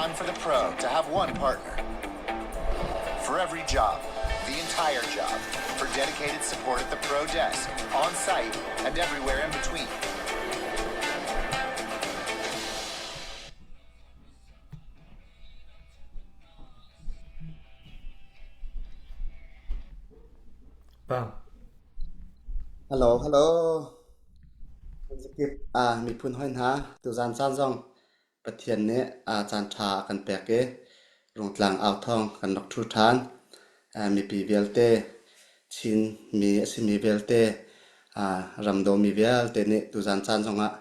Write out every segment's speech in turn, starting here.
time for the pro to have one partner. For every job, the entire job, for dedicated support at the pro desk, on site, and everywhere in between. Pa. Hello, hello. Zakip ah miphun hoi hna tuzan caan zong Pathian nih aa caan ṭha a kan pek i Rungtlang authawng kan rak ṭhu ṭhan. Mipi vialte, Chinmi a simi vialte, ramdawmi vialte nih tuzan caan zongah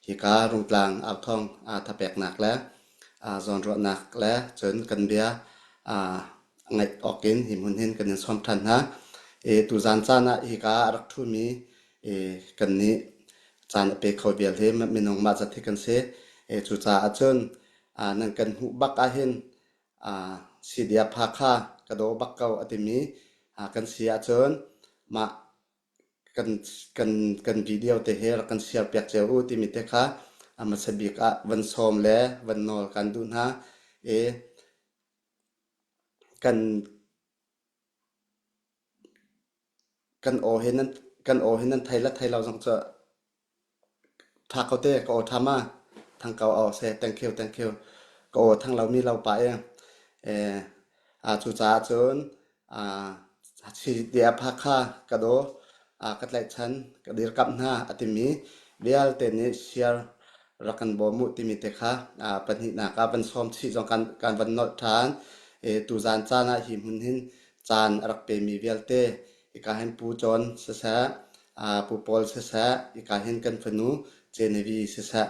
hika Rungtlang authawng thapeknak le zawnruahnak le cun kan bia ngaih awk in hi hmun hin kan in sawm ṭhan hna. I tuzan caan ah hika a rak ṭhumi i kannih caan a pe kho vial hi minung mah zat hi kan si. I cucaah cun nan kan hmuh bak ahhin CDF Hakha ka daw bak ko a timi kan si ahcun mah kan kan kan video te hi rak kan share piak cio u timi te kha a hmasa bik ah van sawm le van nawl kan duh hna. I kan Kan aw hi nan kan aw hi nan thei le thei lo zong cu ṭha ko te ka aw ṭha ma thang ko aw seh thank you thank you ka aw thang lomi lo pah i eh cucaah cun CDF Hakha ka daw ka tlaihchan ka dirkamh hna a timi vialte nih share rak kan bawm u timi te kha pahnihnak ah van sawm chih zong kan kan van nolh ṭhan. Tuzaan caan ah hi hmun hin caan a rak pemi vialte hika hin Pu John siseh, Pu Paul siseh, hika hin kan fanu Genevieve siseh,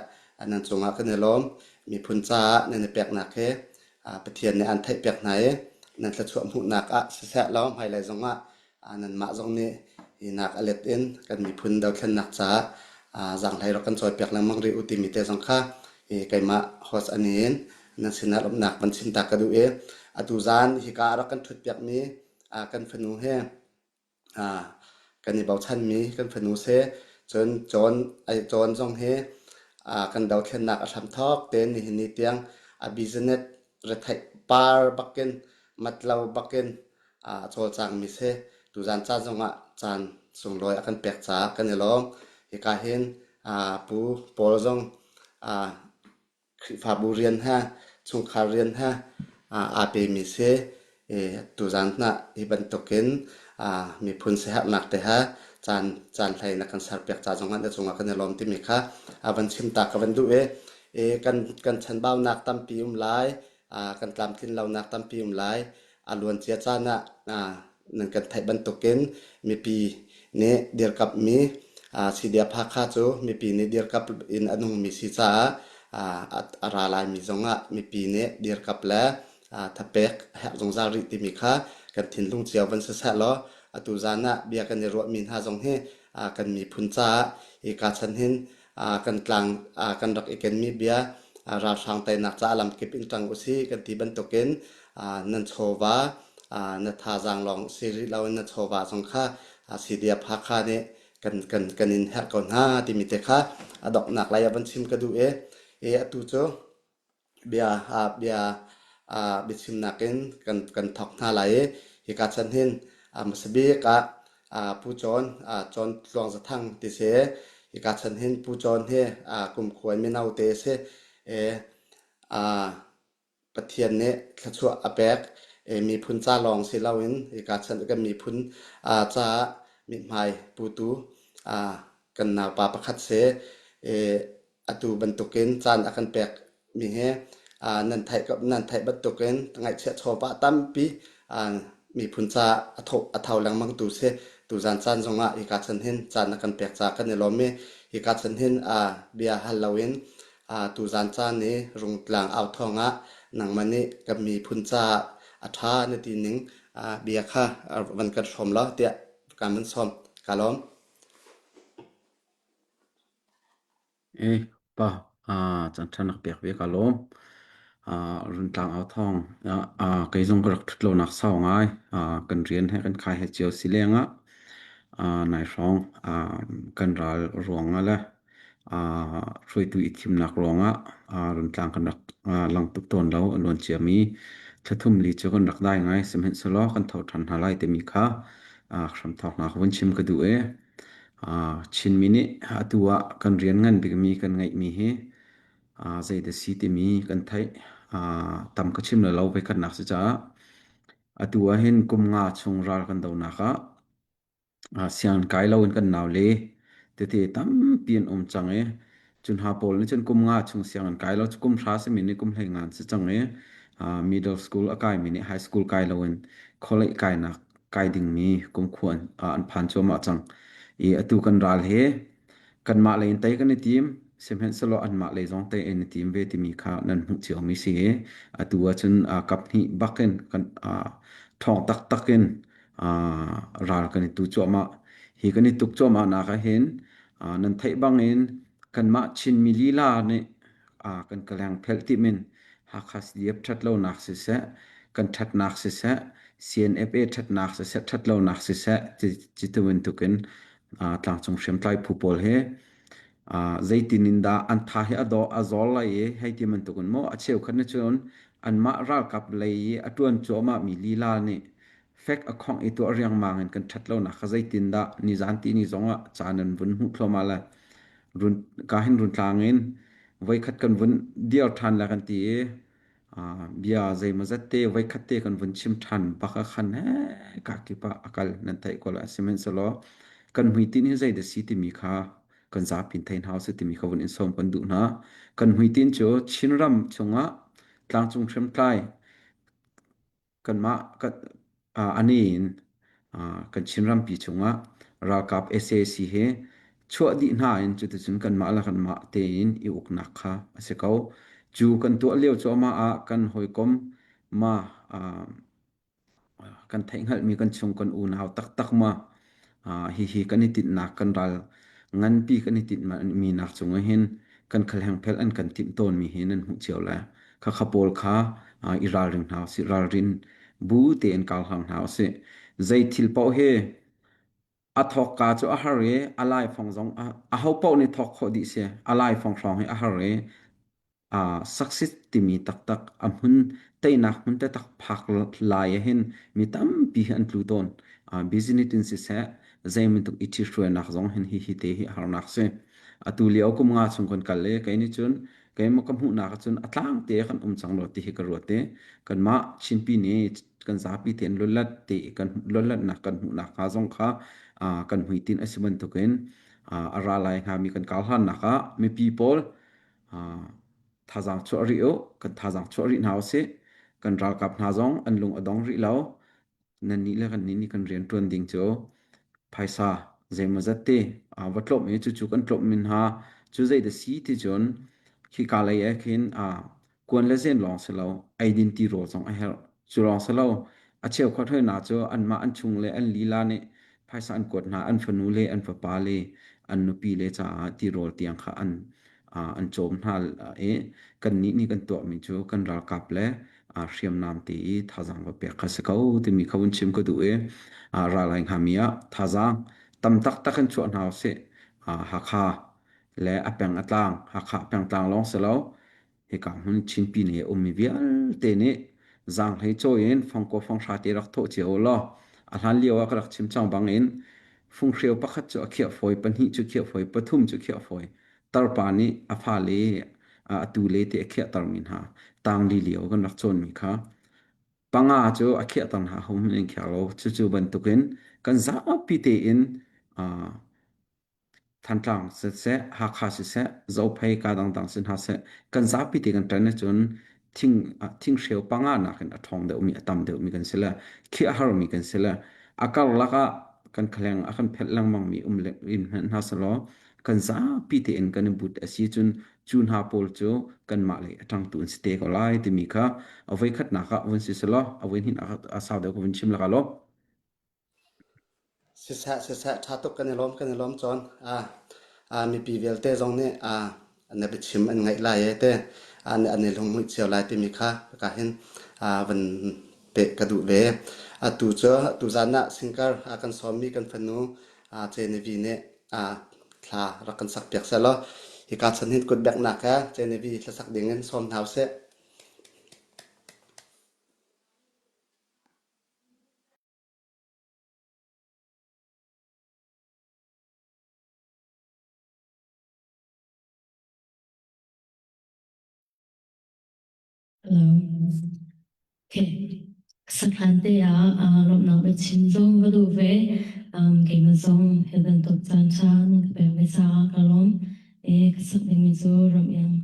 nan cungah kan i lawm. Miphun caah nan i peknak hi Pathian nih aan theihpiak hna i nan thluachuah hmuhnak ah siseh law hmailei zongah nanmah zong nih hi nak a let in kan miphun dothlennak caah zaanghlei rak kan cawipiak lengmang rih u timi te zong kha hi keimah host ani in nan sinah lawmhnak van chim ta ka duh i atu zan hika ah rak kan ṭhutpiakmi kan fanu he kan i bochanmi kan fanu si cun cawn ai cawn zong hi kan dothlennak a hramthawk tein nihin ni tiang a business retheih par bakin matlo bakin a cawlcangmi si. Tuzan ca zongah caan sunglawi a kan pek caah kan i lawm. Hika hin Pu Paul zong Khrihfabu rian he chungkhar rian he aa pemi si. Tuzan hna hi bantukin miphun siaherhnak te he caan caan hlei na kan serpiak ca zongah na cungah kan i lawm timi kha van chim ta ka van duh i kan kan chanbaunak tampi um lai kan tlamtlin lonak tampi um lai. A luancia caan ah nan kan theih bantukin mipi nih dirkamhmi CDF Hakha cu mipi nih dirkamh in a nungmi si caah a ra laimi zongah mipi nih dirkamh le thapek a herh zungzal rih timi kha kan thinlung cio van siseh law atu zan ah bia kan i ruahmi hna zong hi kan miphun caah hika chan hin kan tlang kan rak i kenmi bia ralhrang teinak caah lamkip in ṭang usih kan ti bantukin nan chawva na thazaang lawng si rih loin na chawva zong kha CDF Hakha nih kan kan kan in herh ko hna timi te kha a donghnak lei ah van chim ka duh i i atu cu bia bia biachimnak in kan kan thawk hna lai i hika chan hin hmasa bik ah Pu John John Tluang Zathang ti si hika chan hin Pu John hi kumkhua in mino te si Pathian nih thluachuah a pek i miphun ca lawng si loin hika chan kan miphun caah mithmai putu kan naupa pakhat si i atu bantukin caan a kan pekmi hi nan theih nan theih bantukin ngaihchiah chawva tampi miphun ca a tho a tho lengmang tu si. Tuzan caan zongah hika chan hin caan a kan pek caah kan i lawm i hika chan hin bia hal loin tuzan caan i Rungtlang au thawng ah nangmah nih kan miphun caah a ṭha na ti ning bia kha van kan hrawm law tiah kaan van sawm. Kaa lawm. Eh, pa, caanṭha na ka pek ve ka lawm. Runtlang au thawng. Kei zong ka rak ṭhut lonak sau ngai. Kan rian he kan khai he cio si lengah nai hrawng kan ral ruang ah le. Hruaitu i thimnak ruangah Runtlang kan rak lang tuk tawn lo. A luan ciami thla thum li cu kan rak dai ngai. Sihmanhsehlaw kan tho ṭhan hna lai timi kha hramthawknak vun chim ka duh i Chinmi nih atu ah kan rian ngan bikmi kan ngeihmi hi zeidah si timi kan theih. Tam ka chim lo voikhatnak si caah atu ah hin kum nga chung ral kan donak ah Sianginn kai loin kan naule tete tampi an um cang i cu hna pawl nih cun kum nga chung sianginn kai lo cu kum hra simi nih kum hlei ngan si cang i middle school a kaimi nih high school kai loin college kainak kai dingmi kum khua an phan cuahmah cang. I atu kan ral hi kanmah lei in tei kan i tim sihmanhsehlaw anmah lei zong tei an i tim ve timi kha nan hmuh ciomi si i atu ahcun kap hnih bakin kan ṭhawng taktak in ral kan i tu cuahmah. Hi kan i tuk cuahmah nak ah hin nan theih bangin kanmah Chinmi lila nih kan kaleng phelh timin Hakha CDF ṭhatlonak siseh, kan ṭhatnak siseh, CNFA ṭhatnak siseh, ṭhatlonak siseh, ti bantukin tlangcung hriamtlai phu pawl hi zeitin in dah an tha hi a dawh a zawl lai i hei ti bantukin maw a cheukhat nih cun anmah ralkap lei i a ṭuan cuahmah mi lila nih fek a khongh i tuah riangmang in kan ṭhat lonak kha zeitindah nizan tihni zongah ca nan vun hmuh thluahmah le run ka hin run tlang in voikhat kan vun dir ṭhan le kan ti i bia zeimawzat te voikhat te kan vun chim ṭhan bak ah khan he ka kip ah a kal nan theih ko la sihmanhsehlaw kan hmuitinh hi zeidah si timi kha kan zapi in thei hna usih timi kha vun in sawm kan duh hna. Kan hmuitinh cu Chinram chungah tlangcung hriamtlai kanmah ani in kan Chinrampi chungah ralkap sac he chuah dih hna in cuticun kanmah le kanmah tein i uknak kha a si ko. Cu kan tuah lio cuahmah ah kan hawikom ma kan theihhngalhmi kan chung kan unau taktak ma hihi kan i tinhnak kan ral nganpi kan i tinhmi nak cungah hin kan khalhengphel an kan timh tawnmi hi nan hmuh cio lai. Khakha pawl kha i ralring hna usih, ralrin bu tein kau hlang hna usih. Zei thil paoh hi a thawkka cu a har i a laifang zong aho paoh nih thawk khawh dih si. A laifang hrawng hi a har i success timi taktak a hmun teinak hmun taktak phak lai ah hin mi tampi hi an tlu tawn. Business in siseh, zei bantuk i ṭhithruainak zong hin hihi te hi harnak si. Atu lio kum nga chung kan kal i kei nih cun keimah ka hmuhnak ahcun a tlang te kan um cang lo ti hi ka ruat i kanmah Chinpi nih kan zapi tein lulat te kan lulatnak kan hmuhnak hnga zong kha kan hmuitinh a si bantukin a ra lai hngami kan kar hlannak ah mipi pawl thazaang chuah rih u kan thazaang chuah rih hna usih kan ralkap hna zong an lung a dong rih lo nannih le kannih nih kan rian ṭuan ding cu phaisa zeimawzat te va tlawmh i cucu kan tlawmh min hna cu zei dah si ti cun khika lei ah khin kuan le zen lawng si lo eidin tirawl zong a herh cu lawng si lo a cheukhat hoi hna cu anmah an chung le an lila nih phaisa an kuat hna an fanu le an fapa le an nupi le caah tirawl tiang kha an an cawm hna i kannih nih kan tuahmi cu kan ralkap le hriamnam te i thazaang va pek kha si ko timi kha vun chim ka duh i ral ai hngami ah thazaang tam taktak in chuah hna usih. Hakha le a peng a tlang Hakha pengtlang lawng si lo hika hmun Chinpi nih a ummi vialte nih zaanghlei cawi in fangkua fanghra te rak thawh cio u law a hlan lio ah ka rak chim cang bangin funghreu pakhat cu a khiah fawi pahnih cu khiah fawi pathum cu khiah fawi tarpa nih a fale a tule te a khiahtermi hna tangli lio kan rak cawnmi kha panga cu a khiahter hna ho hmanh in khiak lo cucu bantukin kan zapi tein Thantlang siseh Hakha siseh Zophei ka dangdang si hna seh kan zapi te kan ṭan ahcun thing thinghreu panga nakin a ṭhawng deuhmi a tam deuhmi kan si le khiah harmi kan si le a karlak ah kan khaleng a kan phelh lengmangmi um in hmanh hna selaw kan zapi tein kan i but a si cun cu hna pawl cu kanmah lei a ṭangtu an si te ko lai timi kha a voikhatnak ah vun si selaw a voihnihnak ah a sau deuh ka vun chim laka law Siseh siseh ṭha tuk kan i lawm kan i lawm cawn. Mipi vialte zong nih na biachim an ngaih lai e te an i lunghmuih cio lai timi kha ka hin van peh ka duh ve. Atu cu tuzan ah singkar a kan sawmmi kan fanu Genevieve nih thla rak kan sakpiak sehlaw. Hika chan hin kutbeknak he Genevieve hlasak ding in sawm hna usih. Hello. Okay. Sakhan te ah lawmhnak biachim zong ka duh ve. Keimah zong hi bantuk caan ṭha nan ka pek ve caah ka lawm. E ka sak dingmi cu ram iang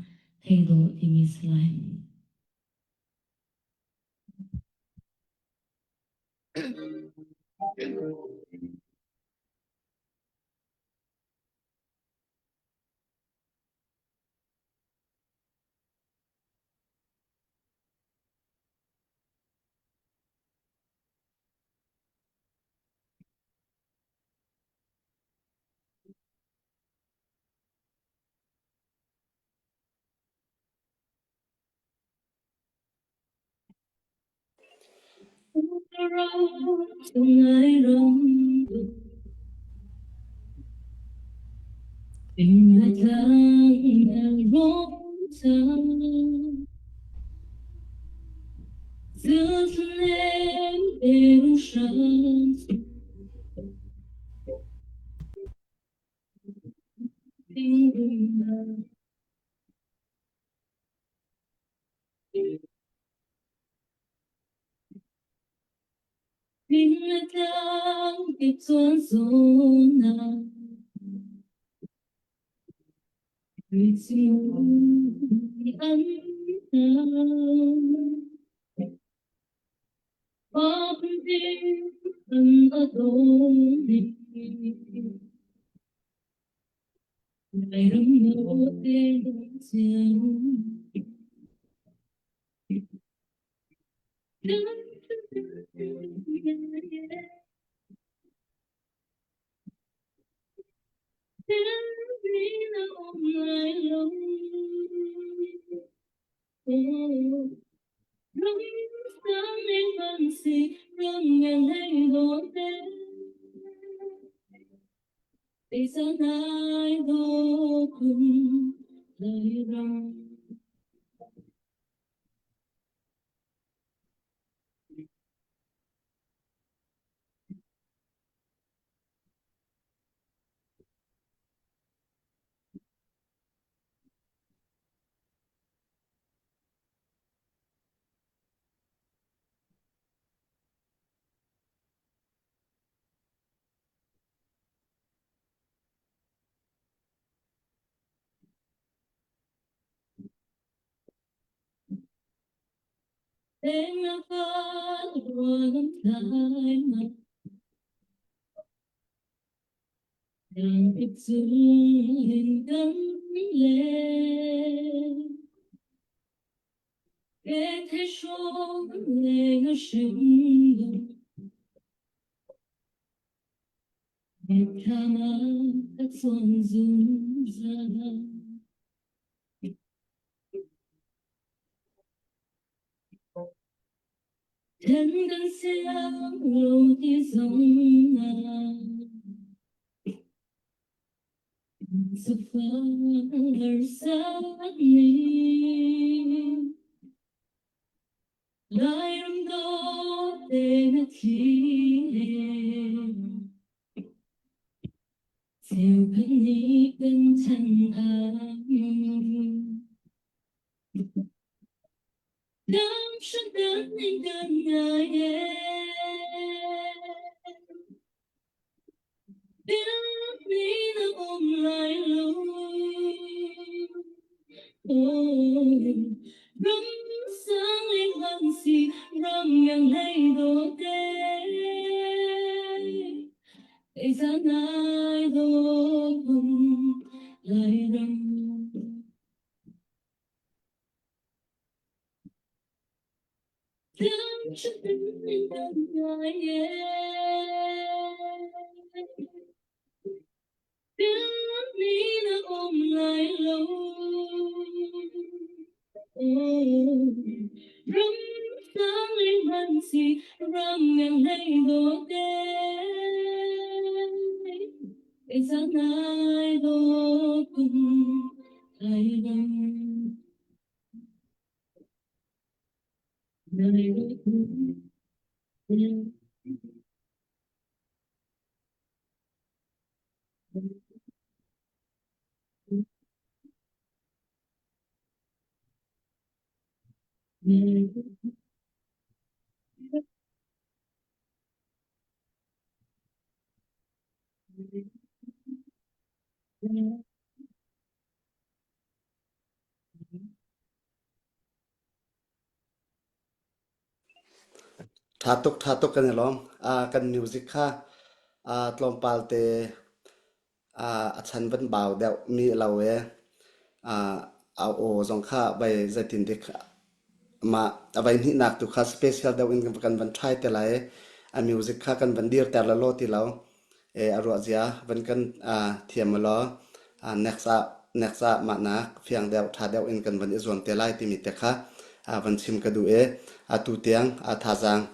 thei dawh timi si lai. Ṭha tuk, ṭha tuk kan i lawm. Ah, kan music kha ah, tlawmpal te ah, a chan van bau deuh mi a lo i ah, a aw zong kha vai zeitin dik mah a voi hnihnak tu kha special deuh in kan van try te lai i a music kha kan van dirter lawlaw ti lo. A ruah zia van kan thiam ulaw next ah next ah mahnak fiang deuh ṭha deuh in kan van i zuam te lai timi te kha van chim ka duh i atu tiang thazaang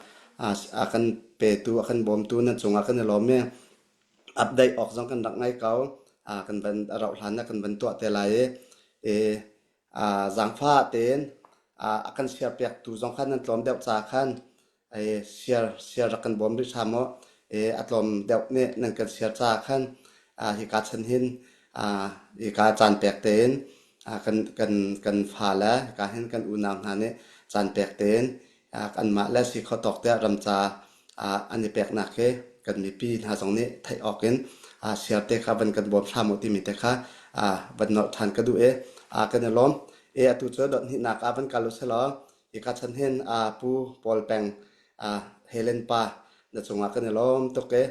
a kan petu a kan bawmtu nan cungah kan i lawm i update awk zong kan rak ngei ko kan van a rauh hlan ah kan van tuah te lai i Zaangfah tein a kan share-piaktu zong kha nan tlawm deuh ca khan share share rak kan bawm rih hram u. A tlawm deuh nih nan kan share ca khan hika chan hin hika caan pek tein kan kan kan fale hika hin kan unau hna nih caan pek tein anmah le si kho tawk tiah ramca an i peknak hi kan mipi hna zong nih theih awk in share te kha van kan bawm hram u timi te kha van nolh ṭhan ka duh i kan i lawm. E atu cu dot hnihnak ah van kal u selaw hika chan hin Pu Paul Peng Helen pa na cungah kan i lawm tuk i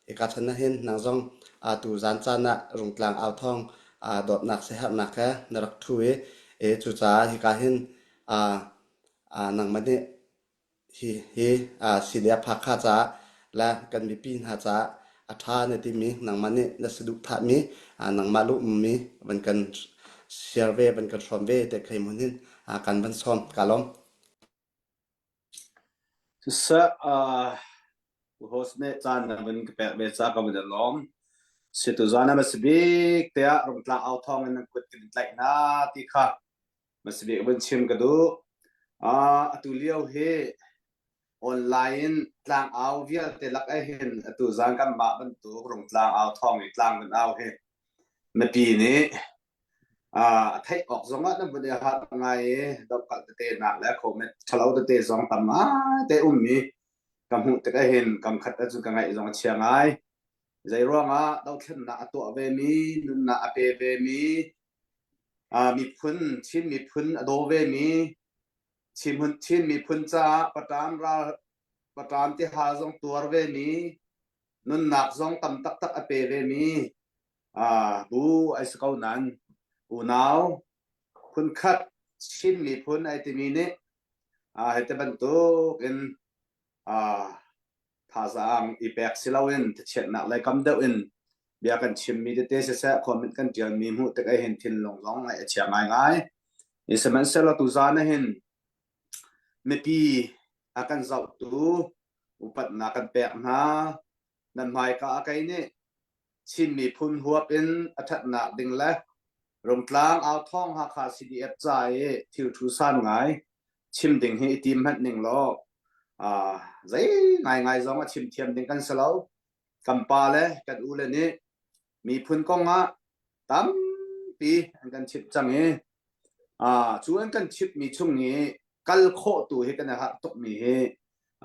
hika chan ah hin nang zong tu zan caan ah Rungtlang au thawng dawtnak siaherhnak he na rak ṭhu i cucaah hika hin nangmah nih Hihi CDF-Hakha caah le kan mipi hna caah a ṭha na timi nangmah nih na saduhthahmi nangmah lu ummi van kan share ve van kan hrawm ve te khei hmun hin kan van sawm. Ka lawm. Siseh, uh, host nih caan na van ka pek ve ca ka van i lawm. Situzan ah masibik tiah rungtlang au thawng in nan kut kan in tlaih hna ti kha Masabik vun chim ka duh. Uh, atu lio hi online in tlangau vialte lak ah hin atu zan kan mah bantuk rungtlang au thawng i tlang kan au hi mipi nih uh, a theih awk zong ah nan vun i hat ngai i dohkalh tete nak le comment ṭhalo tete zong tam ngai te ummi ka hmuh tik ah hin kam khat ahcun ka ngaih zong a chia ngai. Zei ruangah dothlennak a tuah ve mi, nunnak a pe ve mi, miphun Chin miphun a daw vemi Chin miphun caah paṭam ral paṭam tihal zong tuar vemi nunnak zong tam taktak a pe vemi bu ai si ko nan unau phunkhat Chin miphun ai timi nih hiti bantuk in thazaang i pek si loin thachiatnak lei kam deuh in bia kan chimmi tete siseh comment kan ṭialmi hmuh tik ah hin thinlung zong ngaih a chia ngaingai. Sihmanhsehlaw tuzaan ah hin mipi a kan zohtu upatnak kan pek hna. Nan hmaika ah kei nih Chin miphun huap in a ṭhatnak ding le Rungtlang Authawng Hakha CDF ca i thil thu san ngai chim ding hi i tim hmanh ning law uh, zei ngaingai zong a chim thiam ding kan si lo. Kan pa le kan u le nih miphun kong ah tampi an kan chimh cang i uh, cu an kan chimhmi chung i kal khawh tu hi kan i harh tukmi hi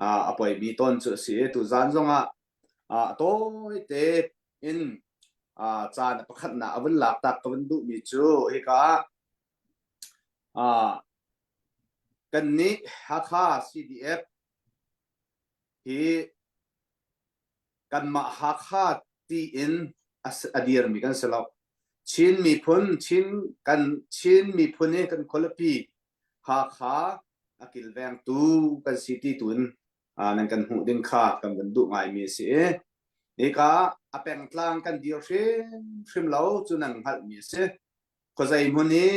uh, a poimi tawn cu a si i tuzaan zong ah uh, tawite in uh, caan pakhatnak a vun lak tak ka vun duhmi cu hika ah kannih Hakha CDF hi kanmah Hakha tiin a dirmi kan si lo. Chin miphun Chin kan Chin miphun i kan khualipi Hakha a kilvengtu kan si ti tuin nan kan hmuh ding kha kan van duh ngaimi a si i hika a pengtlang kan dir hrimhrim lo cu nan hngalhmi a si. Khuazei hmun i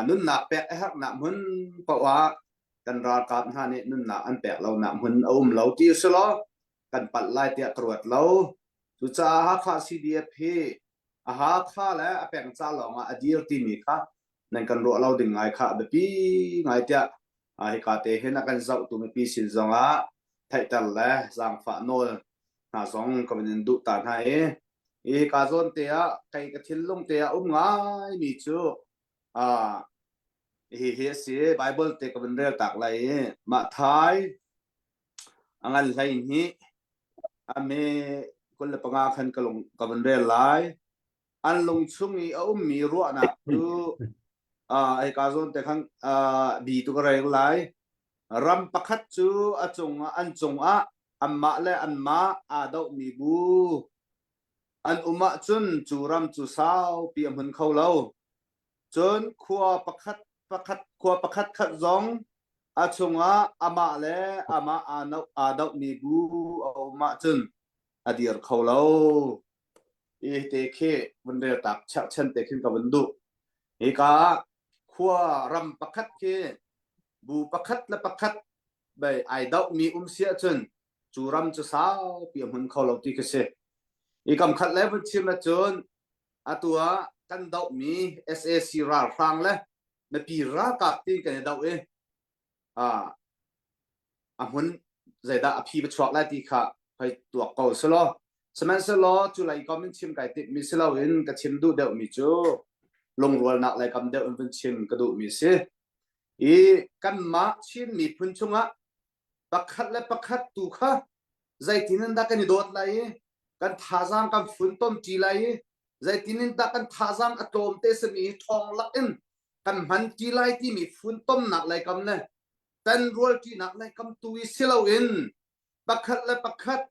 nunnak pek a herhnak hmun paoh ah kan ralkap hna nih nunnak an pek lonak hmun a um lo ti usih law kan palh lai tiah ka ruat lo. Cucaah Hakha CDF hi a Hakha le a peng ca lawng ah a dir timi kha nan kan ruah lo ding ngai kha a biapi ngai tiah Hika te hin a kan zohtu mipi sin zongah theihter le zaangfah nawl hna zong ka van in duh ta hna i hika zawn te ah kei ka thinlung te ah um ngai mi cu hi hi a si. Bible te ka van rel tak lai i Matthai a ngan hlei hnih a me 25 khan ka lung ka van rel lai. An lung chung i a ummi ruahnak cu hika zawn te khan bi tu ka rel lai. Ram pakhat cu a cungah an cungah anmah le anmah aa dohmi bu an um ahcun cu ram cu saupi a hmun kho lo. Cun khua pakhat pakhat khua pakhat khat zong a chungah amah le amah aa no aa dohmi bu a um ahcun a dir kho lo. I te khi vun rel tak cherhchan te khin ka vun duh. Hika khua ram pakhat khi bu pakhat le pakhat bei ai dohmi um si ahcun cu ram cu saupi a hmun kho lo ti khi si. I kam khat le vun chim ahcun atu ah kan dohmi SAC ralhrang le mipi ralkap ti kan i doh i a hmun zeidah a phi va chuak lai ti kha hoi tuak ko selaw sihmanhsehlaw cu lei kom in chim kai timhmi si loin ka chim duh deuhmi cu lungrualnak lei kam deuh in vun chim ka duhmi si. I kanmah Chin miphun chungah pakhat le pakhat tu kha zeitin in dah kan i dawt lai i kan thazaang kan funtom ṭi lai i zeitin in dah kan thazaang a tlawm te simi ṭhawng lak in kan hman ṭi lai timi funtomnak lei kam le tan rual ṭinak lei kam tu i si loin pakhat le pakhat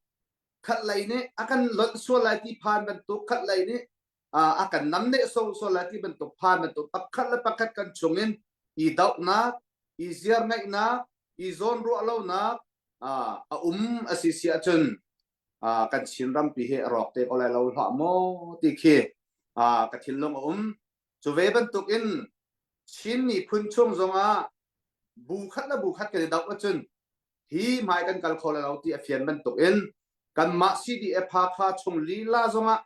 khat lei nih a kan lonh sual lai ti phan bantuk khat lei nih a kan namneh sual lai ti bantuk phan bantuk pakhat le pakhat kan chungin i dohnak i ziar ngeihnak i zawn ruah lonak a um a si si ahcun kan Chin rampi hi a rawk te ko lai lo hlah maw ti khi ka thinlung a um. Cu ve bantuk in Chin miphun chung zongah bu khat le bu khat kan i doh ahcun hi hmai kan kal kho lai lo ti a fian bantuk in kanmah CDF Hakha chung lila zongah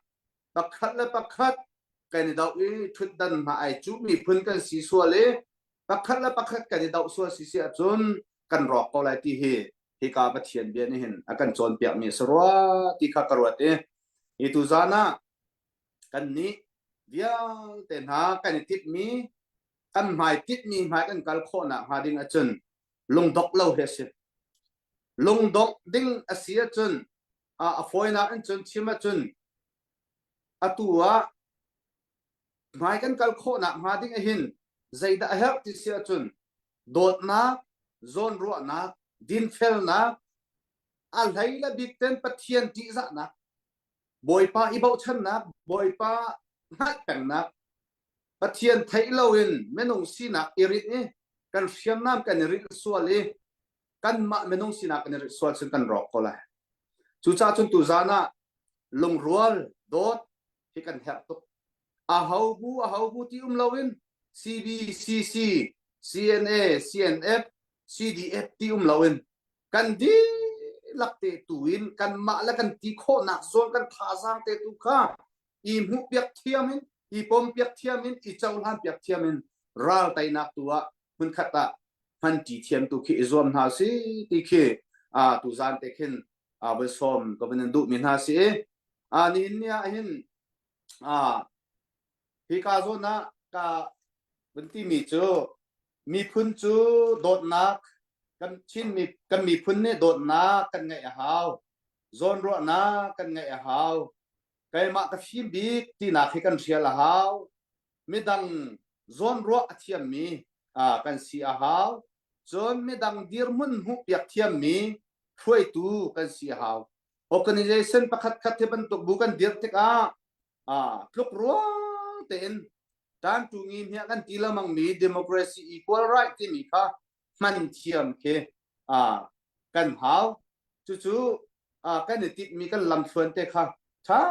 pakhat le pakhat kan i doh i ṭhutdan hna ai cu miphun kan si sual i pakhat le pakhat kan i doh sual si si ahcun kan rawk ko lai ti hi hika Pathian bia nih hin a kan cawnpiakmi a si rua ti kha ka ruat i hi tu zan ah kan nih vialte hna kan i titmi kan hmai titmi hmai kan kal khawhnak hnga ding ahcun lungdok lo hi a si. Lungdok ding a si ahcun a fawinak in cun chim ahcun atu ah hmai kan kal khawhnak hnga ding ahhin zeidah a herh ti si ahcun dawtnak, zawnruahnak, dinfelnak, a hlei le bik ten Pathian ṭihzahnak, Bawipa i bochannak, Bawipa hngalh pengnak, Pathian theih loin minung sinak i rinh i kan hriamnam kan i rinh sual i kanmah minung sinak kan i rinh sual cun kan rawk ko lai. Cucaah cun tuzaan ah lungrual dawt hi kan herh tuk. Aho bu aho bu ti um loin CBCC, CNA, CNF, CDF ti um loin kan dihlak te tu in kanmah le kan ti khawhnak zawn kan thazaang te tu kha i hmuhpiak thiam in i pompiak thiam in i cohlan piak thiam in ral teinak tu ah hmunkhat ah hmanṭi thiam tu khi i zuam hna si ti khi a tu zan te khin a voi sawm ka van in duhmi hna si i a nihin ni ah hin a hika zawn ah ka vun timi cu miphun cu dawtnak kan Chin mi kan miphun nih dawtnak kan ngeih a hau zawnruahnak kan ngeih a hau keimah ka fim bik tinak hi kan hrial a hau midang zawnruah a thiammi kan si a hau cun midang dirhmun hmuhpiak thiammi hruaitu kan si a hau organization pakhat khat hi bantuk bu kan dir tikah tluk ruang tein tantu ngi hmiah kan ti lamang mi democracy equal right timi kha hman thiam khi kan hau cucu kan i timhmi kan lamthluan te kha ṭha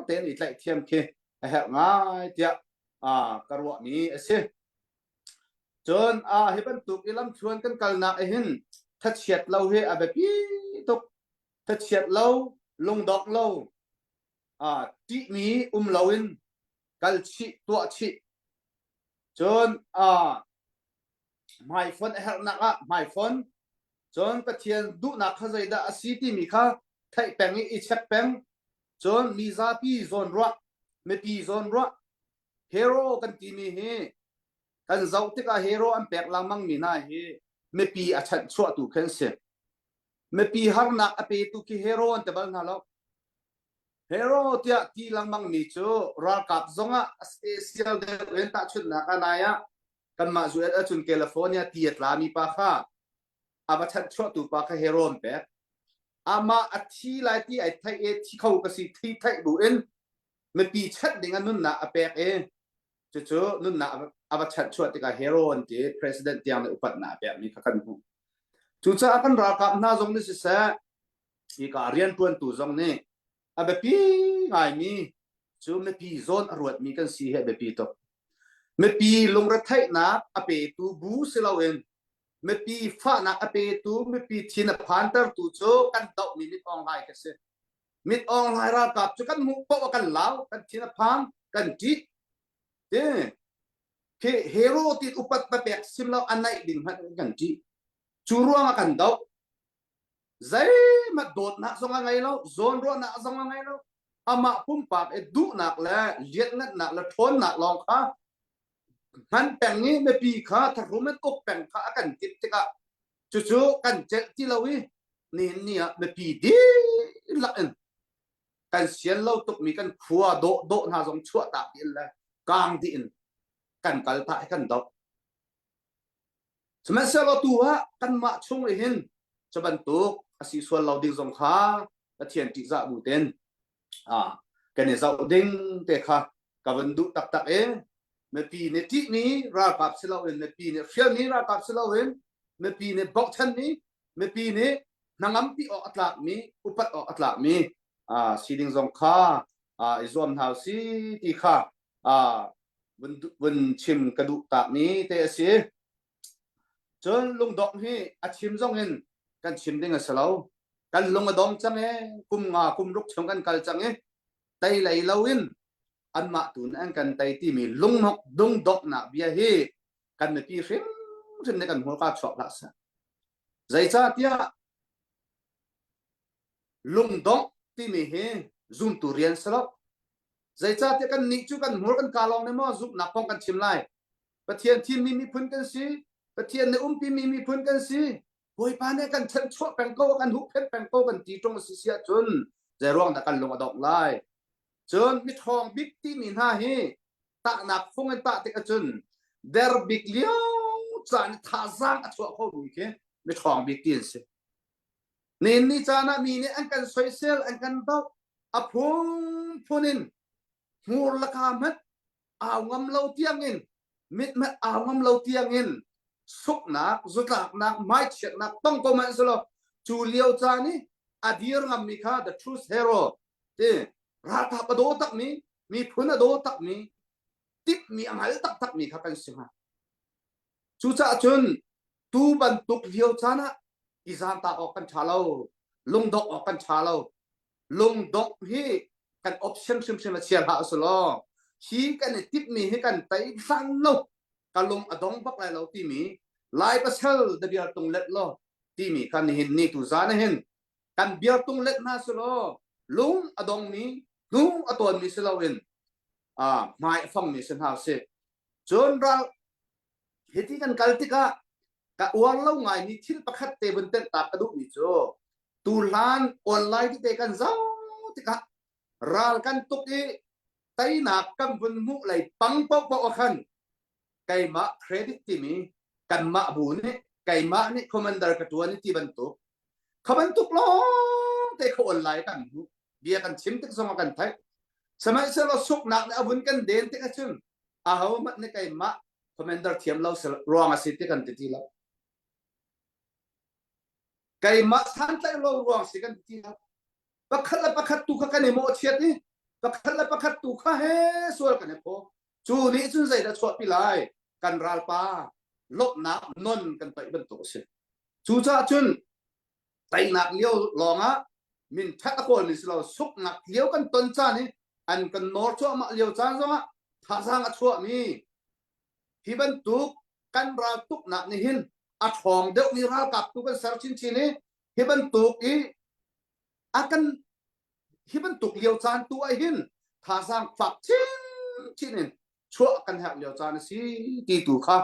tein i tlaih thiam khi a herh ngai tiah ka ruahmi a si. Cun hi bantuk i lamthluan kan kalnak hin thachiat lo hi a biapi tuk. Thachiat lo, lungdongh lo, ṭihmi um loin kal chih, tuah chih. Cun. Hmaifon a herhnak ah hmaifon. Cun Pathian duhnak kha zeidah a si timi kha theih peng i i check peng. Cun mi zapi zawnruah, mipi zawnruah, hero kan timi hi kan zoh tikah hero an pek lengmang mi hna hi mipi a chanhchuahtu khi an si. Mipi harnak a petu khi hero an ti bal hna lo. Hero tiah ti lengmang mi cu ralkap zongah sial deuh in tahchunhnak ah nai ah kanmah US ahcun California ti a tlami pa kha a va chanhchuahtu pa kha hero an pek. Amah a thi lai ti ai theih i thi kho ka si thi theih bu in mipi chanh ding a nunnak a pek i cucu nunnak a va chanhchuah tikah hero an ti president tiang nih upatnak a pekmi kha kan hmuh. Cucaah kan ralkap hna zong nih siseh hika rianṭuantu zong nih a biapi ngaimi cu mipi zawn a ruatmi kan si hi a biapi tuk. Mipi lungretheihnak a petu bu si loin mipi fahnak a petu, mipi thin a phantertu cu kan dohmi Mit Aung Hlaing ka si. Mit Aung Hlaing ralkap cu kan hmuh paoh ah kan lau, kan thin a phang, kan ṭih. Ti khi hero ti upat papek sim lo a naih ding hmanh kan ṭih. Cu ruangah kan doh. Zeihmanh dawtnak zong a ngei lo, zawnruahnak zong a ngei lo. Amah pumpak i duhnak le lianhngannak le ṭhawnnak lawng kha hman peng i mipi kha thahrum in uk peng kha a kan timh tikah cucu kan celh ti lo i nihin ni ah mipi dihlak in kan sian lo tukmi kan khua dawh dawh hna zong chuahtak dih in le kaang dih in kan kal phah i kan doh. Sihmanhsehlaw tu ah kanmah chung i hin cu bantuk a si sual lo ding zong kha Pathian ṭihzah bu tein kan i zoh ding te kha ka van duh taktak i mipi nih ṭihmi ralkap si loin mipi nih hrialmi ralkap si loin mipi nih bochanmi mipi nih hnangampi awk a tlakmi upat awk a tlakmi si ding zong kha i zuam hna si ti kha vun vun chim ka duh takmi te a si. Cun lungdongh hi a chim zong in kan chim ding a si lo. Kan lung a dong cang e, kum nga kum ruk chung kan kal cang i tei lei lo in anmah tu nih an kan tei timi lungnok lungdonghnak bia hi kan mipi hrimhrim nih kan hmurka chuak hlah seh. Zeicahtiah lungdongh timi hi zumtu rian si lo. Zeicahtiah kannih cu kan hmur kan kaa lawng nih maw zumhnak kong kan chim lai. Pathian thimmi miphun kan si. Pathian nih umpimi miphun kan si. Bawipa nih kan chanchuah peng ko, kan huhphenh peng ko kan ti ṭung a si si ahcun zeiruang dah kan lung a dongh lai. Cun miṭhawng bik timi hna hi tahnak fung in tah tik ahcun der bik lio caan i thazaang a chuah khomi khi miṭhawng bik ti an si. Nin ni caan ah mi nih an kan soisel, an kan doh, a phunphun in hmur laka hmanh au ngam lo tiangin mit hmanh au ngam lo tiangin suknak zutlaknak hmaichiatnak tong ko hmanh selaw cu lio caan i a dir ngammi kha the truth hero ti ralkap a daw takmi miphun a daw takmi timhmi a hngal taktakmi kha kan si hnga cucaah cun tu bantuk lio caan ah i zaantak awk kan ṭha lo lungdongh awk kan ṭha lo lungdongh hi kan option hrimhrim a chia hlah usulaw hi kan i timhmi hi kan tei hlan lo ka lung a dong bak lai lo timi lai pasal da biar tung let law timi kha nihin ni tu zan hin kan biar tung let hna sulaw lung a dongmi hnu a tawnmi si loin hmai a fangmi si hna si cun ral hiti kan kal tikah ka uar lo ngaimi thil pakhat te vun tenh ta ka duhmi cu tuhlan online tete kan zoh tikah ral kan tuk i teinak kan vun hmuh lei pang paohpaoh ah khan keimah credit timi kanmah bu nih keimah nih commander ka tuan i ti bantuk kha bantuk lawng te kha online kan hmuh bia kan chim tik zong ah kan theih sihmanhsehlaw suknak nih a vun kan den tik ahcun aho hmanh nih keimah commander thiam lo ruang a si ti kan ti ti lo Keimah santlaih lo ruang si kan ti lo. Pakhat le pakhat tu kha kan i mawhchiat i pakhat le pakhat tu kha he sual kan i phaw. Cu nih cun zeidah chuahpi lai? Kan ralpa lawmhnak non kan toih bantuk a si. Cucaah cun teinak lio lawngah min ṭhat a kawlmi si lo suknak lio kan ton caan i an kan nawr cuahmah lio caan zongah thazaang a chuahmi hi bantuk. Kan raltuknak nih hin a ṭhawng deuhmi ralkap tu kan ser chinchin i hi bantuk i a kan hi bantuk lio caan tu ah hin thazaang fak chinchin in chuah kan herh lio caan a si ti tu kha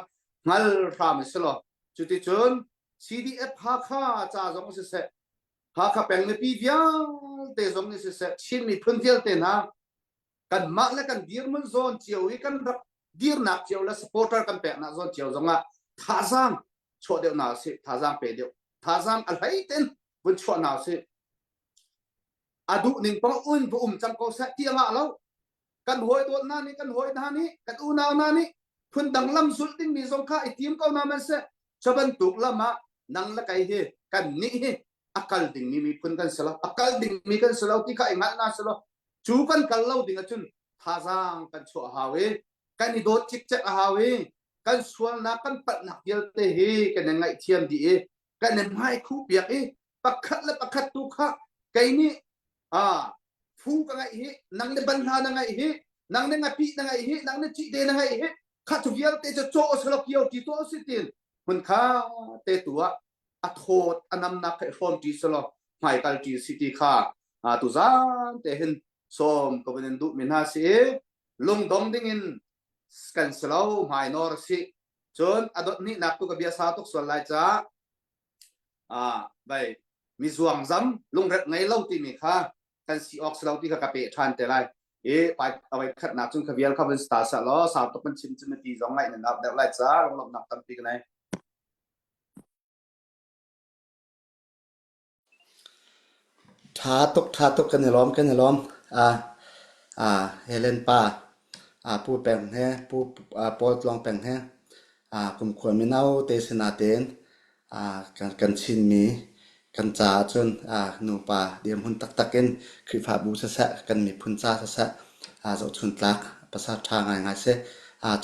hngal hram a si lo. Cuticun CDF Hakha ca zong siseh, Hakha peng mipi vialte zong nih siseh, Chin miphun vialte hna kanmah le kan dirhmun zawn cio i kan rak dirnak cio le supporter kan peknak zawn cio zongah thazaang chuah deuh hna usih, thazaang pe deuh, thazaang a hlei ten vun chuah hna usih. A duh ning pang un va um cang ko seh ti a ngah lo. Kan hawi dawt hna nih, kan hawi hna nih, kan unau hna nih phundang lam zulh dingmi zong kha i tim ko hna man seh. Cu bantuk lam ah nang le kei hi kan nih hi a kal dingmi miphun kan si lo, a kal dingmi kan si lo ti kha i hngalh hna si lo. Cu kan kal lo ding ahcun thazaang kan chuah hau i kan i dawt cikcek a hau i kan sualnak kan palhnak vialte hi kan i ngaihthiam dih i kan i hmaikhu piak i pakhat le pakhat tu kha kei nih a phu ka ngaih hi nang le banhla na ngaih hi nang le ngapih na ngaih hi nang le cite na ngaih hi kha cu vialte cu caw selo kio ti to si tin hmun kha te tu ah a thawt a namnak kha i hrawm ṭi selaw hmaikal ṭi si ti kha tu zan te hin sawm ka vun in duh mi hna si i lungdong ding in kan si lo hmai nawr si cun a dot hnihnak tu ka bia sa tuk sual lai ca bai mi zuang zam lungret ngei lo timi kha kan si awk si lo ti kha ka pe ṭhan te lai i awai khatnak cun kha vial kha vun sta sa law sau tuk kan chim cun ti zong ngaih nan deuh lai ca lunglawmhnak tampi ka nei. Ṭha tuk, ṭha tuk kan i lawm, kan i lawm. Helen pa, Pu Peng he, Pu Paul Tluang Peng he, kumkhua mino te si natein kan Chinmi kan caah cun nupa dirhmun taktak in Khrihfabu siseh, kan miphun ca siseh, zohchun tlak pasal ṭha ngaingai si.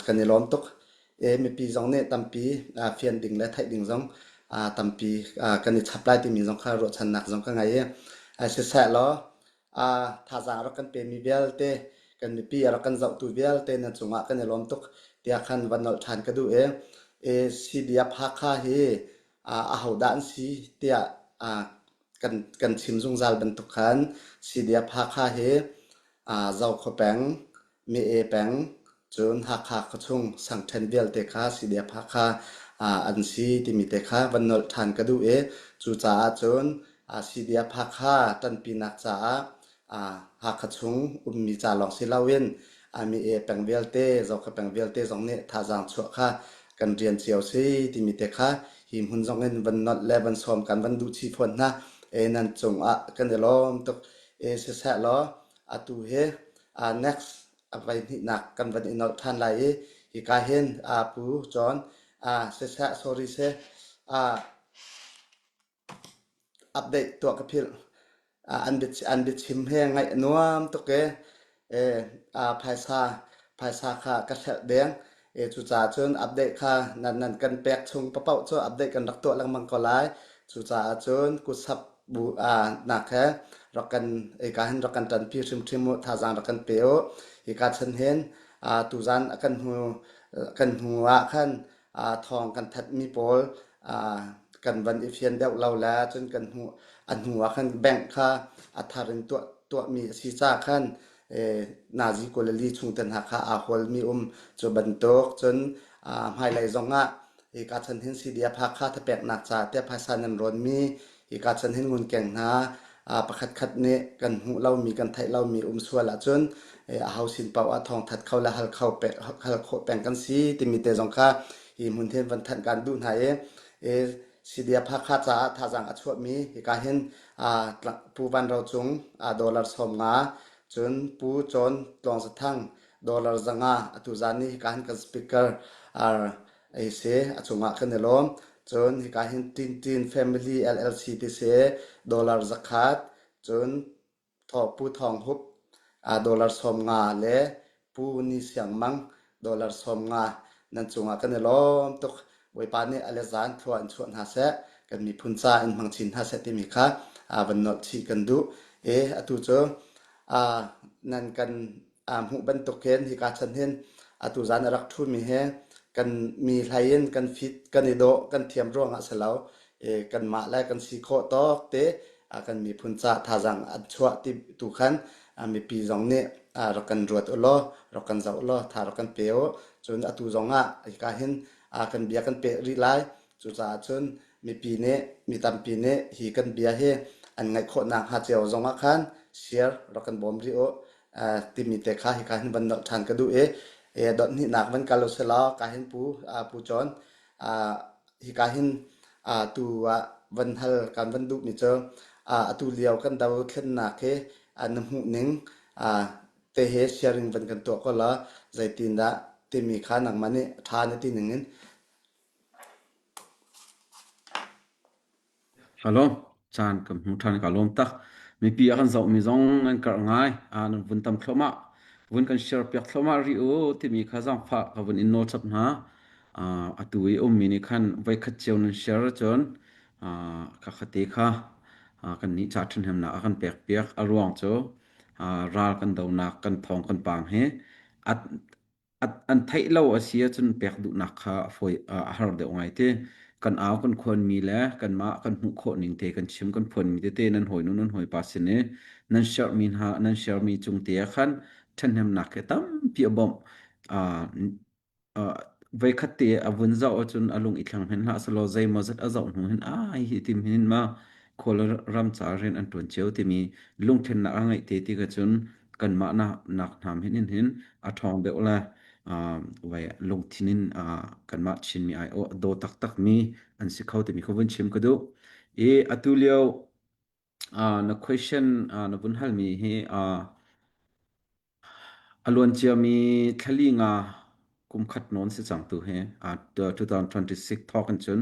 Kan i lawm tuk. Mipi zong nih tampi fian ding le theih ding zong tampi kan i chap lai timi zong kha ruahchannak zong ka ngei i siseh law thazaang rak kan pemi vialte kan mipi a rak kan zohtu vialte nan cungah kan i lawm tuk tiah khan van nolh ṭhan ka duh i CDF Hakha hi ahodah an si tiah kan kan chim zungzal bantuk khan CDF Hakha hi Zokhua peng Mi-e peng, cun Hakha khuachung sangṭhen vialte kha CDF Hakha an si timi te kha van nolh ṭhan ka duh i cucaah cun CDF Hakha ṭanpinak caah Hakha chung ummi ca lawng si loin mi-e peng vialte, Zokhua peng vialte zong nih thazaang chuah kha kan rian cio si timi te kha hi hmun zong in van nolh le van sawm kan van duh chih fawn hna. E nan cungah kan i lawm tuk. E siseh law atu hi Next a voi hnihnak kan van i nolh ṭhan lai i hika hin Pu John siseh sorry seh update tuah ka philh. An biachim he ngaih a nuam tuk i phaisa phaisa kha ka hrelh deng. Cucaah cun update kha nan nan kan pek chung paoh cu update kan rak tuah lengmang ko lai. Cucaah cun kutsap bu nak he rak kan hika hin rak kan ṭanpi hrimhrim u, thazaang rak kan pe u. Hika chan hin tuzan a kan hnu kan hnu ah khan thawng kan thatmi pawl kan van i fian deuh lo le cun kan hnu a hnu ah khan bank kha a thar in tuah tuahmi a si caah khan nazi kawlali chungte hna kha aa hawlmi um cu bantuk cun hmailei zong ah hika chan hin CDF Hakha thapeknak ca tiah phaisa nan rawnmi hika chan hin ngunkeng hna pakhat khat nih kan hmuh lomi kan theih lomi um sual ahcun aho sin paoh ah thawngthat kho le hal kho hal khawh peng kan si timi te zong kha hi hmun hin van thanh kan duh hna i CDF Hakha caah thazaang a chuahmi hika hin Pu Van Ro Cung dollar 50 cun Pu Chawn Tluang Zathang dollar 500 atu zan ni hika hin kan speaker ei si a cungah kan i lawm. Cun hika hin Tintin Family LLC ti si dollar 100 cun Pu Thawng Hup dollar 50 le Pu Ni Siang Mang dollar 50 nan cungah kan i lawm tuk. Bawipa nih a le zan thlua in chuah hna seh, kan miphun ca in hmang chin hna seh timi kha van nolh chih kan duh. E atu cu nan kan hmuh bantuk hin hika chan hin atu zan a rak ṭhumi he. Kan mi hlei in kan fit, kan i dawh, kan thiam ruangah si lo. Kanmah le kan si khawh tawk te kan miphun ca thazaang an chuah ti tu khan mipi zong nih rak kan ruat u law, rak kan zoh u law, tha rak kan pe u. Cun atu zong ah hika hin kan bia kan peh rih lai. Cucaah cun mipi nih, mi tampi nih hi kan bia hi an ngaih khawh nakhnga cio zong ah khan share rak kan bawm rih u timi te kha hika hin van nolh ṭhan ka duh i dot hnihnak van kal u sih law ka hin pu pu John hika hin tu ah van hal kan van duhmi cu atu lio kan dothlennak hi na hmuh ning te he sharing van kan tuah ko law zeitindah timi kha nangmah nih ṭha na ti ning in Ka lawm. Caan kan hmu ṭhan ka lawm tak. Mipi a kan zohmi zong nan karh ngai. Ah, nan vun tam thluahmah. Vun kan share piak thluahmah rih u timi kha zaangfah ka vun in nawl chap hna. Ah, atu i ummi nih khan voikhat cio nan share ahcun ah, khakha kha ah, kan nih ca ṭhahnemnak a kan pek piak. A ruang cu ah, ral kan donak kan thawng kan pang hi at an theih lo a si ahcun pek duhnak kha a fawi a har deuh ngai te. Kan au kan khuanmi le kanmah kan hmuh khawh ning te kan chim kan phuanmi tete nan hawinu nan hawipa sin i nan share mi hna nan share mi cung te ah khan ṭhahnemnak hi tampi a bawmh. Uh, voikhat te a vun zoh ahcun a lung i thleng hen hlah selaw zeimawzat a zoh hnu hin ai hi tim hin ma khual ram ca rian an ṭuan cio timi lungthlennak a ngeih te ti ka cun kanmah nak nak hnam hin in hin a ṭhawng deuh le vai lungthin in kanmah Chinmi ai aw daw taktak mi an si kho timi kha vun chim ka duh. I atu lio na question na vun halmi hi A luanciami thlali nga kum khat nawn si cang tu hi 2026 thawk in cun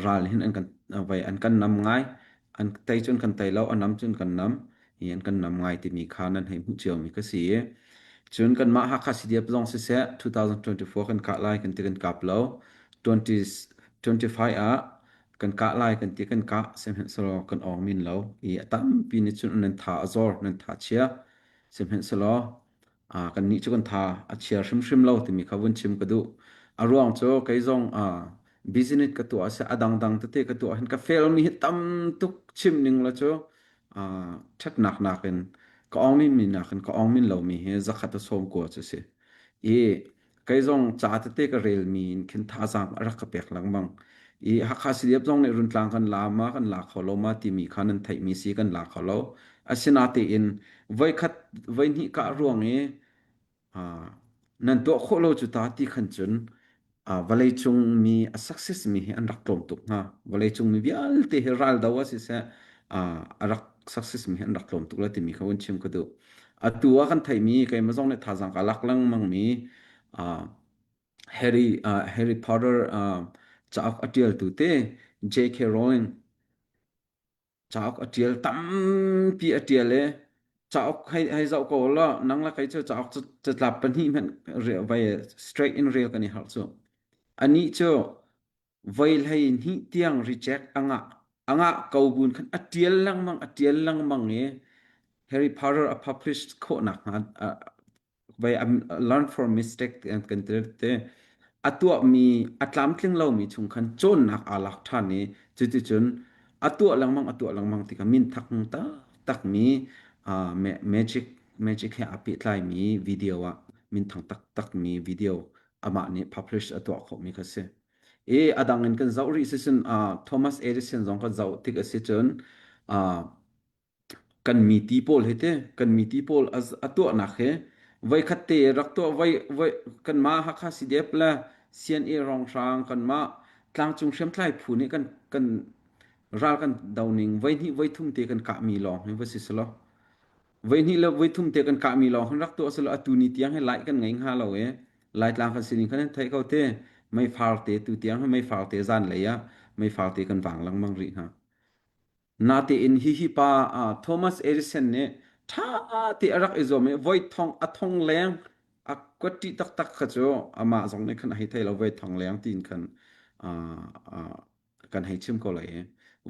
ral hin an kan vai an kan nam ngai. An tei cun kan tei lo, a nam cun kan nam. Hi an kan nam ngai timi kha nan hei hmuh ciomi ka si i cun kanmah Hakha CDF zong siseh 2024 kan kah lai kan ti kan kap lo. 2025 ah kan kah lai kan ti kan kah sihmanhsehlaw kan awng min lo i a tampi nih cun nan tha a zor nan tha chia. Sihmanhsehlaw kannih cu kan tha a chia hrimhrim lo timi kha vun chim ka duh. A ruang cu kei zong business ka tuah a si, a dangdang tete ka tuah hin ka fail mi hi tam tuk chim ning la cu ṭhatnak nakin ka awng mi nakin ka awng min lomi hi zakhat a sawm kua cu si. I Kei zong ca tete ka relmi in khin thazaang a rak ka pek lengmang. I Hakha CDF zong nih Runtlang kan la ma kan la kho lo ma timi kha nan theihmi si kan la kho lo. Asinatein voikhat voihnih kah ruang i nan tuah khawh lo cu ta ti khan cun vawleicung mi a success mi hi an rak tlawm tuk hnga. Vawleicung mi vialte hi raldo ah siseh a rak success mi hi an rak tlawm tuk la timi kha vun chim ka duh. Atu ah kan theihmi keimah zong nih thazaang ka lak lengmang mi uh, Harry uh, Harry Potter uh, cauk a ṭialtu te J.K. Rowling cauk a ṭial tampi a ṭial i cauk hei hei zoh ko law nang le kei cu cauk catlap pahnih hmanh vai straight in rel kan i harh cu anih cu voi 12 tiang reject a ngah. A ngah ko buin khan a ṭial lengmang, a ṭial lengmang i Harry Potter a publish khawh nakhnga vai learn from mistake kan ti te a tuahmi a tlamtling lomi chung khan cawnnak aa lak ṭhan i cuticun a tuah lengmang a tuah lengmang tikah min thak taktakmi magic magic he aa pehtlaimi video ah minthang taktakmi video amah nih publish a tuah khawhmi kha si. I a dang in kan zoh rih sicun uh, Thomas Edison zong kan zoh tik a si cun uh, kan mi ti pawl hi te kan mi ti pawl a tuahnak hi voikhat te rak tuah voi voi kanmah Hakha CDF le CNA ronghrang kanmah tlangcung hriamtlai phu nih kan kan ral kan do ning voihnih voithum te kan kahmi lawng hi va si selaw Voihnih le voithum te kan kahmi lawng hin rak tuah selaw atu ni tiang hi lai kan ngei hnga lo i Laitlang kan sining khan theih ko te meifar te tu tiang hi meifar te zan lei ah meifar te kan vang lengmang rih hna. Natein hihi pa Thomas Edison nih ṭha te a rak i zuam i voi thong a thong leng a kuat ṭih taktak kha cu amah zong nih khan a hei thei lo voi thong leng tiin khan kan hei chim ko lai i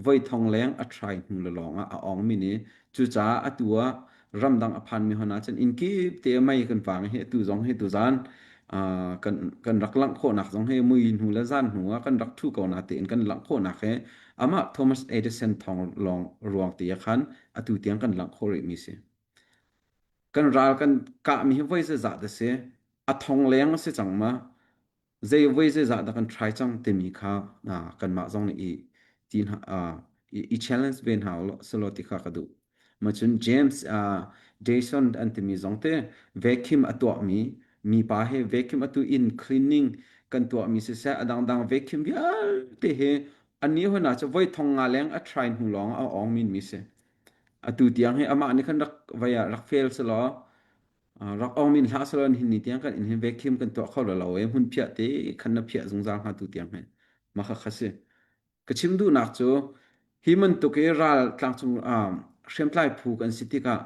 voi thong leng a try hnu le lawng ah a ong mi nih cucaah atu ah ramdang a phan mi hon ahcun inn kip te mei kan vang hi atu zong hi tuzan. Kan kan rak langh khawhnak zong hi mui hnu le zan hnu ah kan rak ṭhu ko na tein kan langh khawhnak hi amah Thomas Edison thawng lawng ruang ti ah khan atu tiang kan langh khawh rihmi si. Kan ral kan kahmi hi voi zeizah dah si? A thong leng a si cang ma? Zei voi zeizah dah kan try cang timi kha kanmah zong nih i ti hna i challenge ve hna selaw ti kha ka duh. Macun James Jason an timi zong te vacuum a tuahmi mipa he vacuum atu in cleaning kan tuahmi siseh a dangdang vacuum vialte he ani hona cu voi thong nga leng a try hnu lawng a ong min mi si. Atu tiang hi amah nih khan rak vai ah rak fail selaw rak ong min hlah selaw hin ni tiang kan in hin vacuum kan tuah kho lo e hmun phiah te khan na phiah zungzal hnga tu tiang hi mah kha kha si. Ka chim duhnak cu hi bantuk i ral tlangcung hriamtlai phu kan si tikah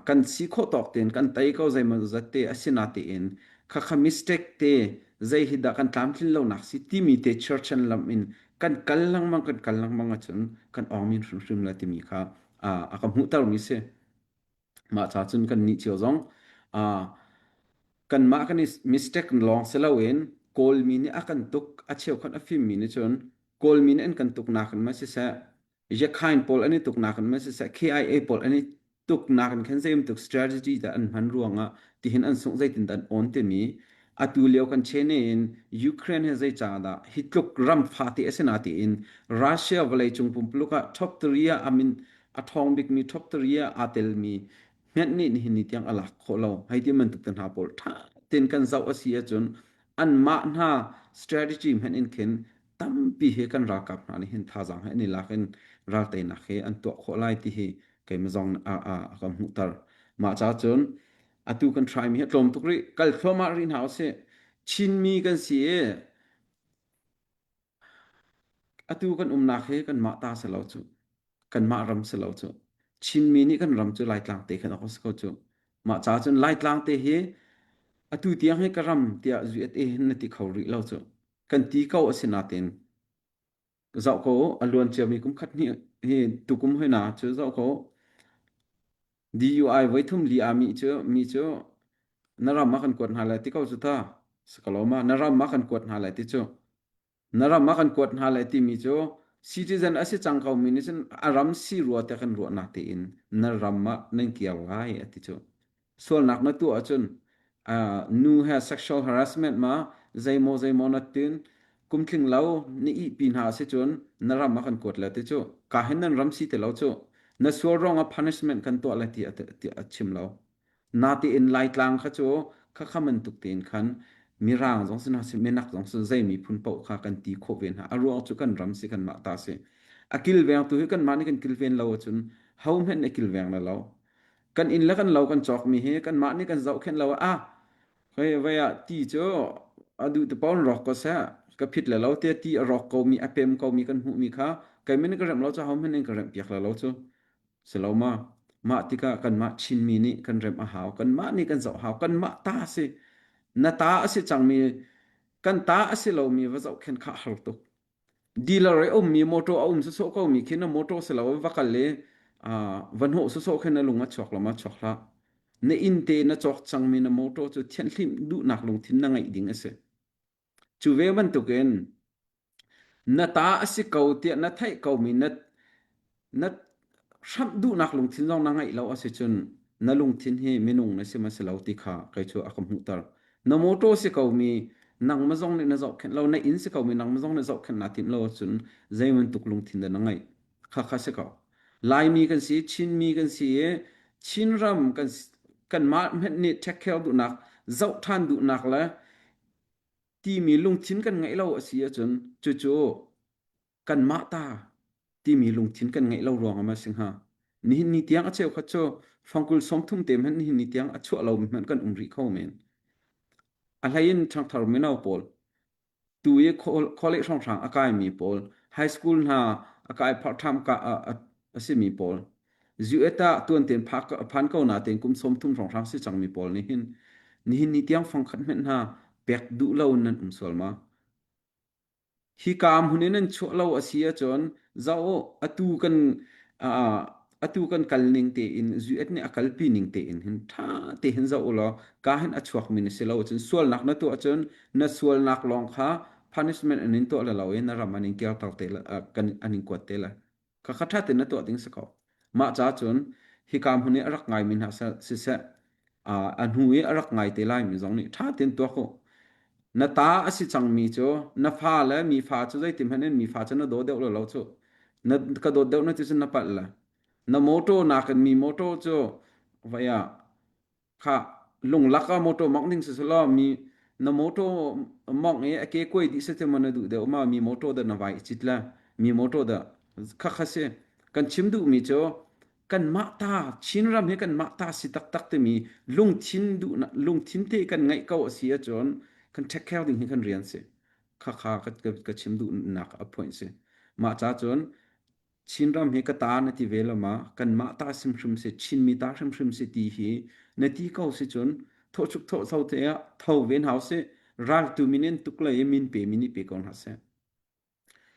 kan si khawh tawk tein kan tei ko zeimaw zat te a si natein khakha mistake te zei hi dah kan tlamtlin lonak si timi te chirchan lam in kan kal lengmang kan kal lengmang ahcun kan awngmin hrimhrim la timi kha a ka hmuhtermi si. Mah ca cun kan nih cio zong kanmah kan i mistake lawng si loin Kawlmi nih a kan tuk a cheukhat a fimmi nih cun Kawlmi nih an kan tuknak in ma siseh Yakhain pawl an i tuknak in ma siseh KIA pawl an i tuknak in khan zeibantuk strategy dah an hman ruangah tihin an sungh zeitin dah an awn timi atu lio kan chen in Ukraine he zei ca dah hi tluk ram fate a si na tiin Russia vawleicung pumpuluk ah top 3 ah amin a ṭhawng bikmi top 3 ah aa telmi hmenh nih nihin ni tiang a lak khawh lo hei ti bantuk te hna pawl ṭha tein kan zoh a si ahcun anmah hna strategy hmenh in khin tampi hi kan ralkap hna nih hin thazaang he an i lak in ralteinak hi an tuah khawh lai ti hi keimah zong a, a, a kan hmuhter. Mah ca cun atu kan try mi hi a tlawm tuk rih kal thluahmah rih hna usih. Chinmi kan si i atu kan umnak hi kanmah ta si lo cu. Kanmah ram si lo cu. Chinmi nih kan ram cu Laitlang te khan a si ko cu. Mah ca cun Laitlang te hi atu tiang hi ka ram tiah USA hin na ti kho rih lo cu. Kan ti ko a si nain zoh ko a luan ciami kum khat hnih hi tukum hoi na cu zoh ko DUI voi thum li a mi cu mi cu na ram ah kan kuat hna lai ti ko cu ta sakaloma na ram ah kan kuat hna lai ti cu na ram ah kan kuat hna lai timi cu citizen a si cang ko mi nih cun a ram si rua te kan ruah nak tein na ram ah nan kir lai a ti cu sualnak na tuah ahcun uh, nu he sexual harassment ma zeimaw zeimaw na tin kumtling lo na ihpi hna si cun na ram ah kan kuat le ti cu ka hin nan ram si ti lo cu na sual ruang ah punishment kan tuah le ti ti a chim lo natein laitlang kha cu kha kha bantuk tein khan mirang zong si hna si minak zong si zei miphun paoh kha kan ti khawh ve hna a ruang cu kan ram si kan mah ta si a kilveng tu hi kan mah nih kan kilven lo ahcun ho hmenh nih kilveng la lo kan inn le kan lo kan cawkmi hi kanmah nih kan zohkhenh lo ah hoi vai ah ti cu a duh te paoh in rawk ko seh ka phit le lo te ti a rawk ko mi a pem ko mi kan hmuh mi kha keimah nih ka remh lo cu ho hmanh in ka remh piak la lo cu si lo ma mah tikah kanmah Chinmi nih kan remh a hau kanmah nih kan zoh hau kanmah ta si na ta a si cangmi kan ta a si lomi va zohkhenh kha a har tuk Dealer i ummi motor a um sawsawh ko mi khi na motor si lo va kal i va hnawh sawsawh khin na lung a chuak lo ma chuak hlah. Na inn te na cawk cangmi na motor cu thianhhlimh duhnak lungthin na ngeih ding a si. Cu ve bantukin na ta a si ko tiah na theih komi na Na hramh duhnak lungthin zong na ngeih lo a si cun na lungthin hi minung na si ma si lo ti kha kei cu a ka hmuhter. Na mawṭaw si komi nangmah zong nih na zohkhenh lo, na inn si komi nangmah zong nih zohkhenh naa timh lo ahcun zei bantuk lungthin dah na ngeih? Khakha si ko. Laimi kan si, Chinmi kan si i Chinram kan kanmah hmanh nih take care duhnak, zoh ṭhan duhnak le timi lungthin kan ngeih lo a si ahcun cucu kanmah ta timi lungthin kan ngeih lo ruangah ma si hnga? Nihin ni tiang a cheukhat cu fangkul 30 te hmanh nihin ni tiang a chuah lomi hmanh kan um rih kho men. A hlei in ṭhangthar mino pawl, tu i college hrawnghrang a kaimi pawl, high school hna a kai part-time ka a, a simi pawl, US ah tuan tein phan ko na tein kum 30 hrawnghrang si cangmi pawl nih hin nihin ni tiang fangkhat hmanh hna pek duh lo in nan um sual ma? Hika hmun in nan chuah lo a si ahcun zoh u, atu kan uh, Atu kan kal ning tein US nih a kalpi ning tein hin ṭha te hin zoh u law ka hin a chuakmi na si lo cun sualnak na tuah cun na sualnak lawng kha punishment an in tuah le lo i na ram an in kirter te kan an in kuat te lai. Khakha ṭha tein na tuah ding si ko. Mah ca cun hika hmun i a rak ngaimi hna siseh, a hnu i a rak ngai te laimi zong nih ṭha tein tuak u. Na ta a si cangmi cu na fa le mi fa cu zeitin hmanh in mi fa cu na daw deuh lo lo cu. Na ka dawt deuh na ti cun na palh le. Na motor nakin mi motor cu vai ah kha lunglak ah motor mongh ding si selaw mi na motor mongh i a ke kuai dih se maw na duh deuh ma mi motor dah na vai i cit le mi motor dah kha kha si kan chim duh mi cu kanmah ta Chinram hi kanmah ta si taktak timi lungthin duh lungthin te kan ngeih ko a si ahcun kan take care ding hi kan rian si kha kha ka, ka, ka chim duhnak a point si mah ca cun Chinram hi ka ta na ti ve lo ma? Kanmah ta hrimhrim si, Chinmi ta hrimhrim si ti hi na ti ko si cun thawhchuk thawhso te ah tho ve hna usih. Raltu min in tuk le i min pe mi nih pe ko hna seh.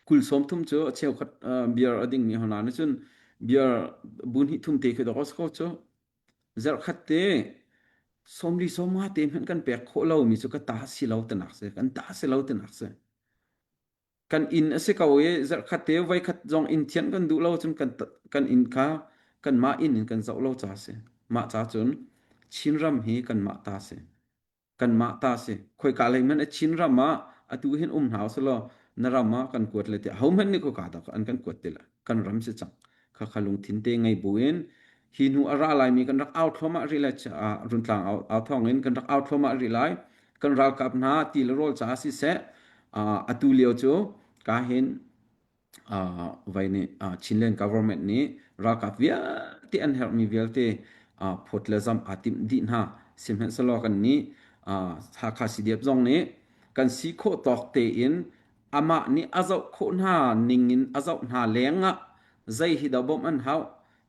Kul sawm thum cu a cheukhat uh, beer a dingmi hna nih cun beer bu hnih thum te khi dawk a si ko cu. Zarhkhat te sawmli sawmnga te hmanh kan pek khawh lomi cu ka ta si lo tinak si, kan ta si lo tinak si. Kan inn a si ko i zarhkhat te voikhat zong inn thianh kan duh lo cun kan kan inn kha kanmah inn in kan zoh lo ca a si. Mah ca cun Chinram hi kanmah ta si. Kanmah ta si. Khoika lei hmanh a Chinram ah atu hin um hna usih law na ram ah kan kuat le tiah hohmanh nih khoika dah an kan kuat ti lai. Kan ram si cang. Khakha lungthin te ngei buin hi hnu a ra laimi kan rak au thluahmah rih lai caah Runtlang au, au thawng in kan rak au thluahmah rih lai. Kan ralkap hna ti le rawl caah siseh atu lio cu ka hin vai nih Chinland government nih ralkap vialte an herhmi vialte phawt le zam aa timh dih hna. Sihmanhsehlaw kan nih Hakha CDF zong nih kan si khawh tawk tein amah nih a zoh khawh hna ning in a zoh hna leng ah zei hi dah bawmh an hauh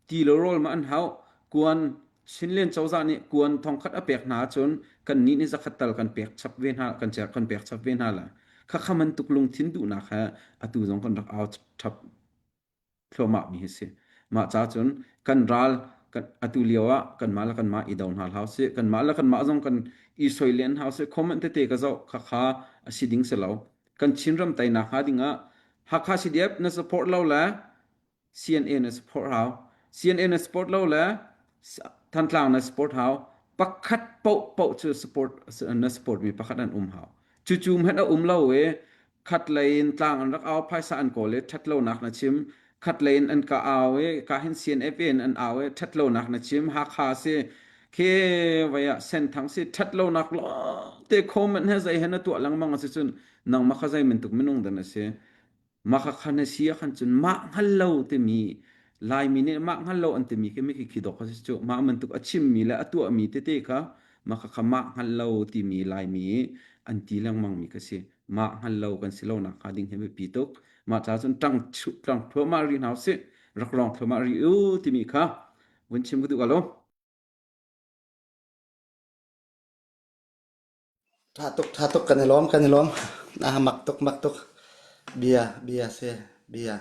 ti le rawl ma an hauh kuan Chinland cozah nih kuan thongkhat a pek hna ahcun kannih nih zakhat tal kan pek chap ve hna kan kan pek chap ve hna la khakha man tuk lungthin duhnak he atu zong kan rak au chap thluahmah mi hi si. Mah ca cun kan ral kan atu lio ah kanmah le kanmah i do hna hlah usih. Kanmah le kanmah zong kan i soi len hna usih. Comment tete ka zoh khakha a si ding si lo. Kan Chinram teinak hnga ding ah Hakha CDF na support lo le CNA na support hau. CNA na support lo le Thantlang na support hau. Pakhat paoh paoh cu support na support mi pakhat an um hau. Cucu hmanh a um lo i khat lei in tlang an rak au phaisa an kawl i ṭhat lonak na chim khat lei in an ka au i ka hin CNF in an au i ṭhat lonak na chim Hakha si khi vai ah Senthang si ṭhat lonak lawngte comment he zei he na tuah lengmang a si cun nangmah kha zei bantuk minung dah na si mah kha khan na si ah khan cun mah hngal lo timi Laimi nih mah hngal lo an timi khi mi khi khi dawk a si cu mah bantuk a chimmi le a tuahmi tete kha mah kha kha mah hngal lo timi Laimi an ti lengmang mi kha si mah hngal lo kan si lo nak hnga ding hi biapi tuk mah ca cun ṭang ṭang thluahmah rih hna usih rak rawng thluahmah rih u timi kha vun chim ka duh alo Ṭha tuk, ṭha tuk, kan i lawm, kan i lawm. Ah, mak tuk, mak tuk. Bia, bia si, bia.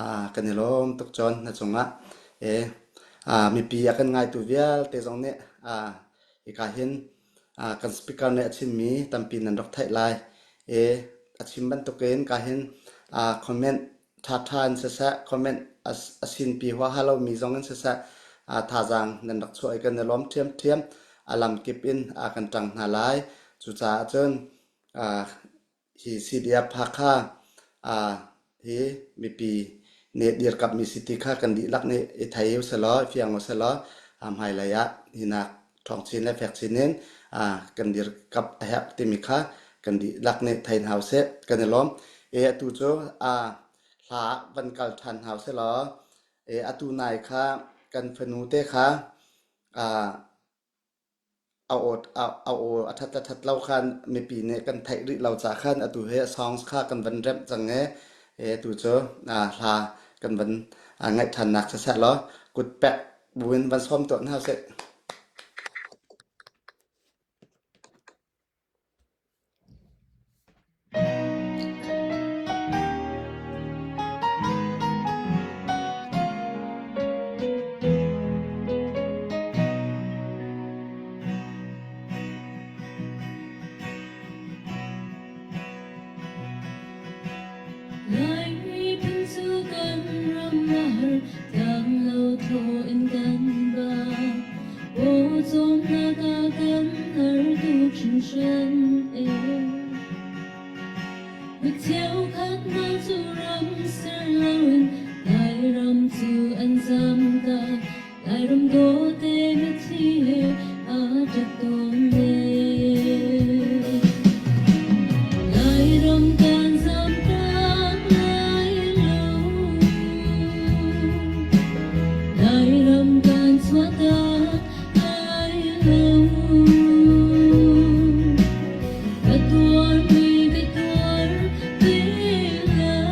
Ah, kan i lawm tuk John na cungah. E, ah, mipi a kan ngaitu vialte zong nih ah, hika hin ah, kan speaker nih a chimmi tampi nan rak theih lai. E, a chim bantukin ka hin ah, comment ṭhaṭha in siseh, comment a sinpi huaha lomi zong in siseh, thazaang nan rak chuah i kan i lawm ṭhiamṭhiam. A lamkip in a kan ṭang hna lai. Cucaah cun hi CDF Hakha hi mipi nih dirkamhmi si ti kha kan dihlak nih i thei usilaw, i fiang usilaw, hmailei ah hinak ṭhawng chin le fek chin in kan dirkamh a herh timi kha kan dihlak nih thei hna usih. Kan i lawm. E atu cu hla van kal ṭhan hna usih law e atu nai kha kan fanu te kha a aw a aw a ṭhat le ṭhat lo khan mipi nih kan theih rih lo caah khan atu hi songs kha kan van remh cang i e atu cu hla kan van ngaih ṭhannak siseh law kut pek buin van sawm tuah hna usih. Tlang lo thaw in kan ba. Pawcawmnak ah kan har tuk hringhran e. Mi cheukhat hna cu ram ser loin Lairam cu an zamtak. Lairam dawte mitthli he aa ṭap tawn ne. Lairam kan zamtak lai lo. Lairam kan chuahtak lai lo. Ka tuarmi ka tuar ti lai.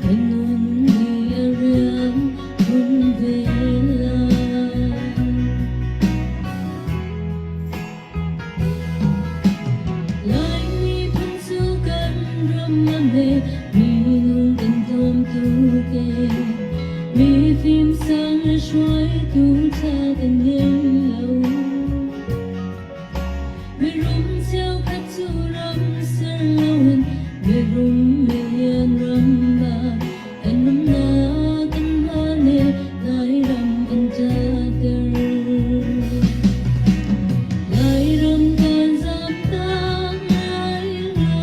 Ka nun ni a riam hun ve lai. Laimi phun cu kan ram a hme, minung kan tlawm tuk ee. Mifim sang le hruaitu ṭha kan ngei lo. Mirum cheukhat cu ram ser loin mirum milian ram ah an umnak anmah le Lairam an ṭatter. Lairam kan zamtak lai lo.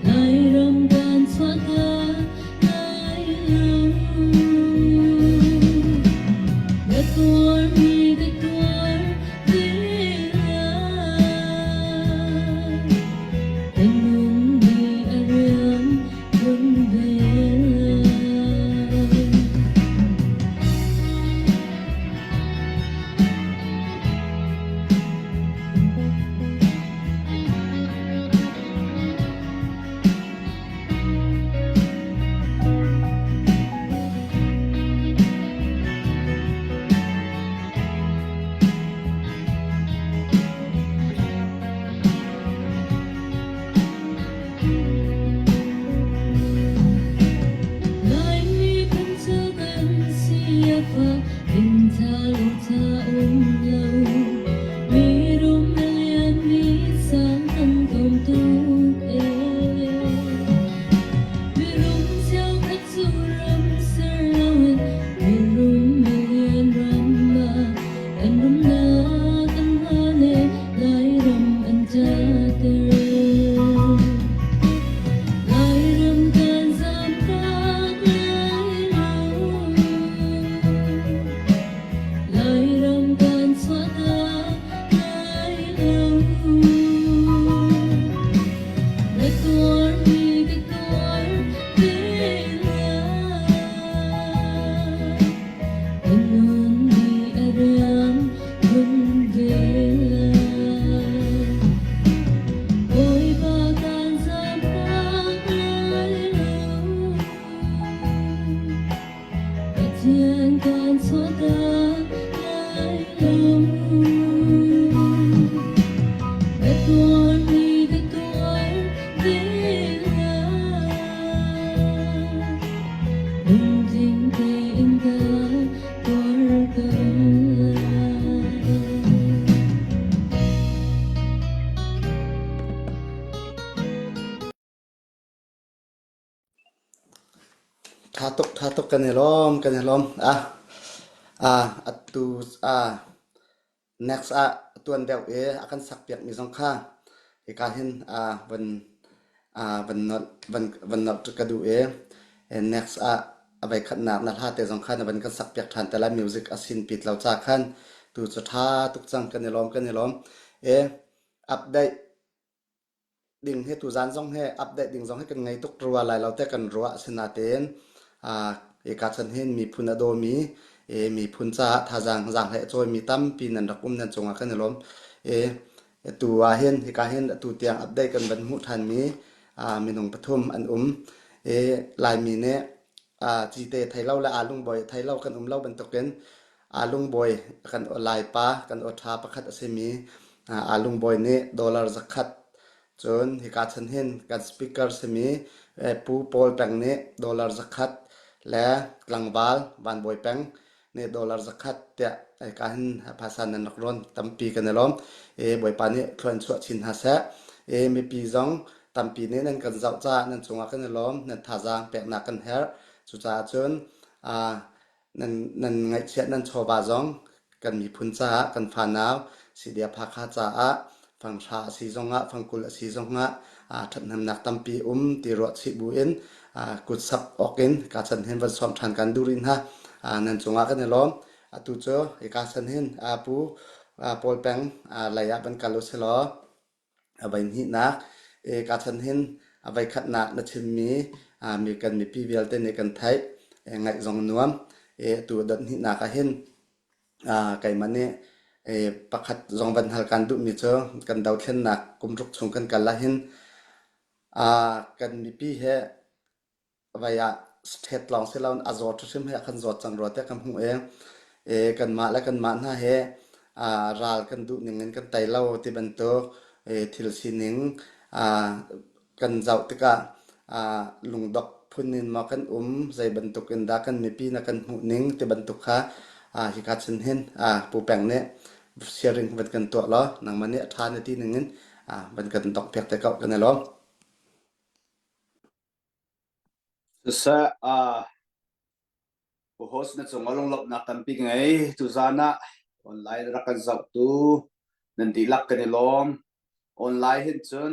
Lairam kan chuahtak lai lo. Ka tuarmi ka tuar ti lai. Ka nun nih a riam khun ve lai. Laimi phun cu kan si a fak, inn-tha lo-tha um lo. Mirum a lianmi sang kan tlawm tuk ee. Mirum cheukhat cu ram ser loin mirum milian ram ah kan rumnak an hma le Lairam an ṭatter. Lairam kan zamtak lai lo. Lairam kan chuahtak lai lo. Na tuarmi ka tuar te lai. Ka nun nih a riam khun ve lai. Bawipa kan zamtak lai lo. Pathian kan chuahtak lai lo. Ka tuarmi ka tuar ve lai. Lungtling tein ka tuar ko lai. Tha tuk, tha tuk kan i lawm, kan i lawm. Ah, ah, atu ah next ah tuan deuh i a kan sakpiakmi zong kha hika hin ah van ah van nolh van van nolh ka duh i next ah a voikhatnak na hla te zong kha na van kan sakpiak ṭhan te lai music a sin pit lo ca khan tu cu ṭha tuk cang kan i lawm kan i lawm. E update ding hi tuzaan zong hi update ding zong hi kan ngei tuk rua lai lo te kan ruah asinain hika chan hin miphun a dawmi miphun caah thazaang zaanghlei a cawimi tampi nan rak um nan cungah kan i lawm. Atu ah hin hika hin atu tiang update kan van hmuh ṭhanmi minung pathum an um. Laimi nih cite thei lo le aa lungbawi thei lo kan um lo bantukin aa lungbawi kan Laipa kan awṭha pakhat a simi aa lungbawi nih dollar zakhat cun hika chan hin kan speaker simi Pu Paul Peng nih dollar zakhat le tlangval Van Bawi Peng nih dollar zakhat tiah hika hin phaisa nan rak rawn tampi kan i lawm. Bawipa nih thluan chuah chin hna seh. Mipi zong Tampi nih nan kan zoh caah nan cungah kan i lawm. Nan thazaang peknak kan herh. Cucaah cun aa nan nan ngaihchiat nan chawva zong kan miphun caah kan fanau CDF Hakha caah fanghra a si zongah fangkul a si zongah aa ṭhathnemnak tampi um ti ruahchih buin aa kut sap awk in ka chan hin van sawm ṭhan kan duh rih hna. Aa nan cungah kan i lawm. Atu cu hika san hin aa pu aa Paul Peng aa lei ah van kal u si law a voi hnihnak ka chan hin a voi khatnak na chimmi mi kan mipi vialte nih kan theih ngaih zong nuam atu dot hnihnak ah hin keimah nih pakhat zong van hal kan duhmi cu kan dothlennak kum ruk chung kan kal ah hin kan mipi he vai ah state lawng si loin a zawt hrim he a kan zawt cang rua tiah ka hmuh i e, kanmah le kanmah hna he aa ral kan duh ning in kan tei lo ti bantuk e, thil sining aa kan zoh tikah aa lungdok phun in maw kan um zei bantuk in dah kan mipi na kan hmuh ning ti bantuk kha aa hika chin hin aa Pu Peng nih sharing van kan tuah law nangmah nih a ṭha na ti ning in aa van kan dok piak te ko kan i lawm. Siseh, uh, host na cung ah lunglawmhnak tampi ka ngei. Tuzaan ah online rak kan zohtu nan dihlak kan i lawm. Online hin cun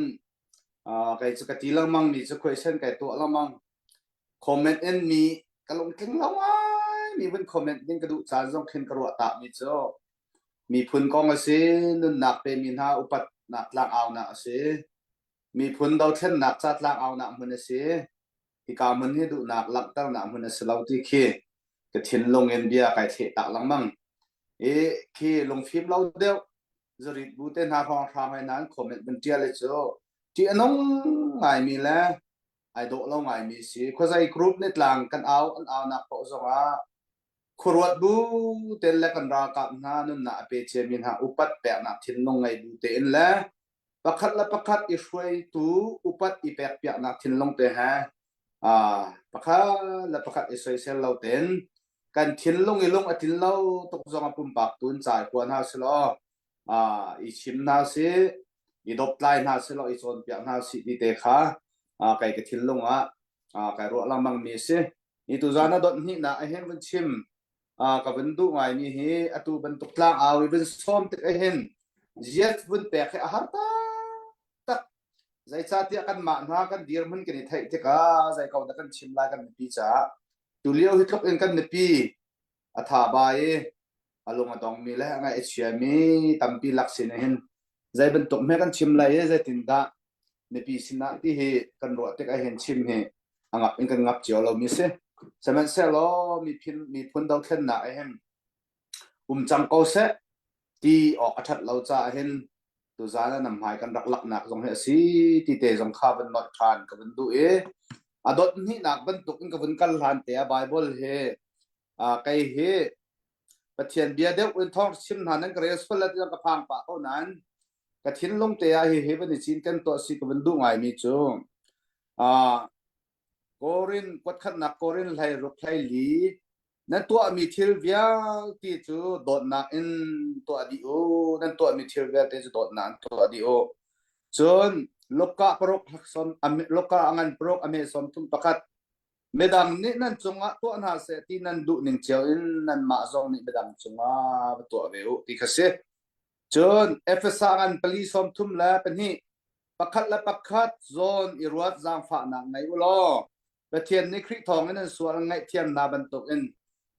uh, kei cu ka ti lengmang mi cu khuaisen kai tuah lengmang. Comment in mi ka lungtling lo ngai mi vun comment ding ka duh caan zong khin ka ruah ta mi cu miphun kong a si, nunnak pe mi hna upatnak tlang aunak a si. Miphun dothlennak ca tlangaunak hmun a si. Hika hmun hi duhnak langhternak hmun a si lo ti khi ka thinlung in bia kai thleh tak lengmang. I khi lungfim lo deuh zurit bu te hna hrawnghrang he nan comment van ṭial hi cu ṭih a nung ngaimi le ai dawh lo ngaimi si. Khuazei group nih tlang kan au an aunak paoh zongah khuaruat bu tein le kan ralkap hna nunnak a pe ciami hna upat peknak thinlung ngei bu tein le pakhat le pakhat i hruaitu upat i pekpiaknak thinlung te he pakhat le pakhat i soisel lo tein kan thinlung i lung a tlin lo tuk zong a pumpak tun cai kua hna silaw i chim hna si i doptlai hna silaw i cawnpiak hna si ti te kha kai ka thinlung ah kai ruah lengmang mi si ni tu zan a dot hnih na a hin vun chim ka vun duh ngaimi hi atu bantuk tlang au i vun sawm tik ahhin ziat vun pek hi a har taktak. Zeicahtiah kanmah hna kan dirhmun kan i theih tikah zei ko dah kan chim lai kan mipi caah tulio hi tluk in kan mipi a tha ba i a lung a dongmi le a ngaih a chiami tampi lak sin hin zei bantuk hme kan chim lai i zeitindah mipi sinah ti hi kan ruah tik ahhin chim hi a ngap in kan ngap cio lomi si. Sihmanhsehlaw miphun miphun dothlennak ahhin um cang ko seh ti awk a ṭhat lo caah hin tuzaan ah nam hmai kan rak laknak zong hi a si ti te zong kha van nolh ṭhan ka van duh i a dot hnihnak bantuk in ka vun kal hlan te ah Bible hi kei hi Pathian bia deuh in thawng chim hna nan ka rel sual la ti ka phang pah ko nain ka thinlung te ah hihi van i cin kan tuah si ka van duh ngaimi cu Korin kuatkhatnak Korin hlei ruk hlei li nan tuahmi thil vialte cu dawtnak in tuah dih u nan tuahmi thil vialte cu dawtnak in tuah dih u cun Luka paruk Luka a ngan paruk a me sawm thum pakhat Midang nih nan cungah tuah hna seh ti nan duh ning cio in nanmah zong nih midang cungah va tuah ve u ti kha si. Cun Efesa ngan pali sawm thum le pahnih pakhat le pakhat zawn i ruat zaangfahnak ngei u law Pathian nih Khrih thawng in nan sual an ngaihthiam hna bantukin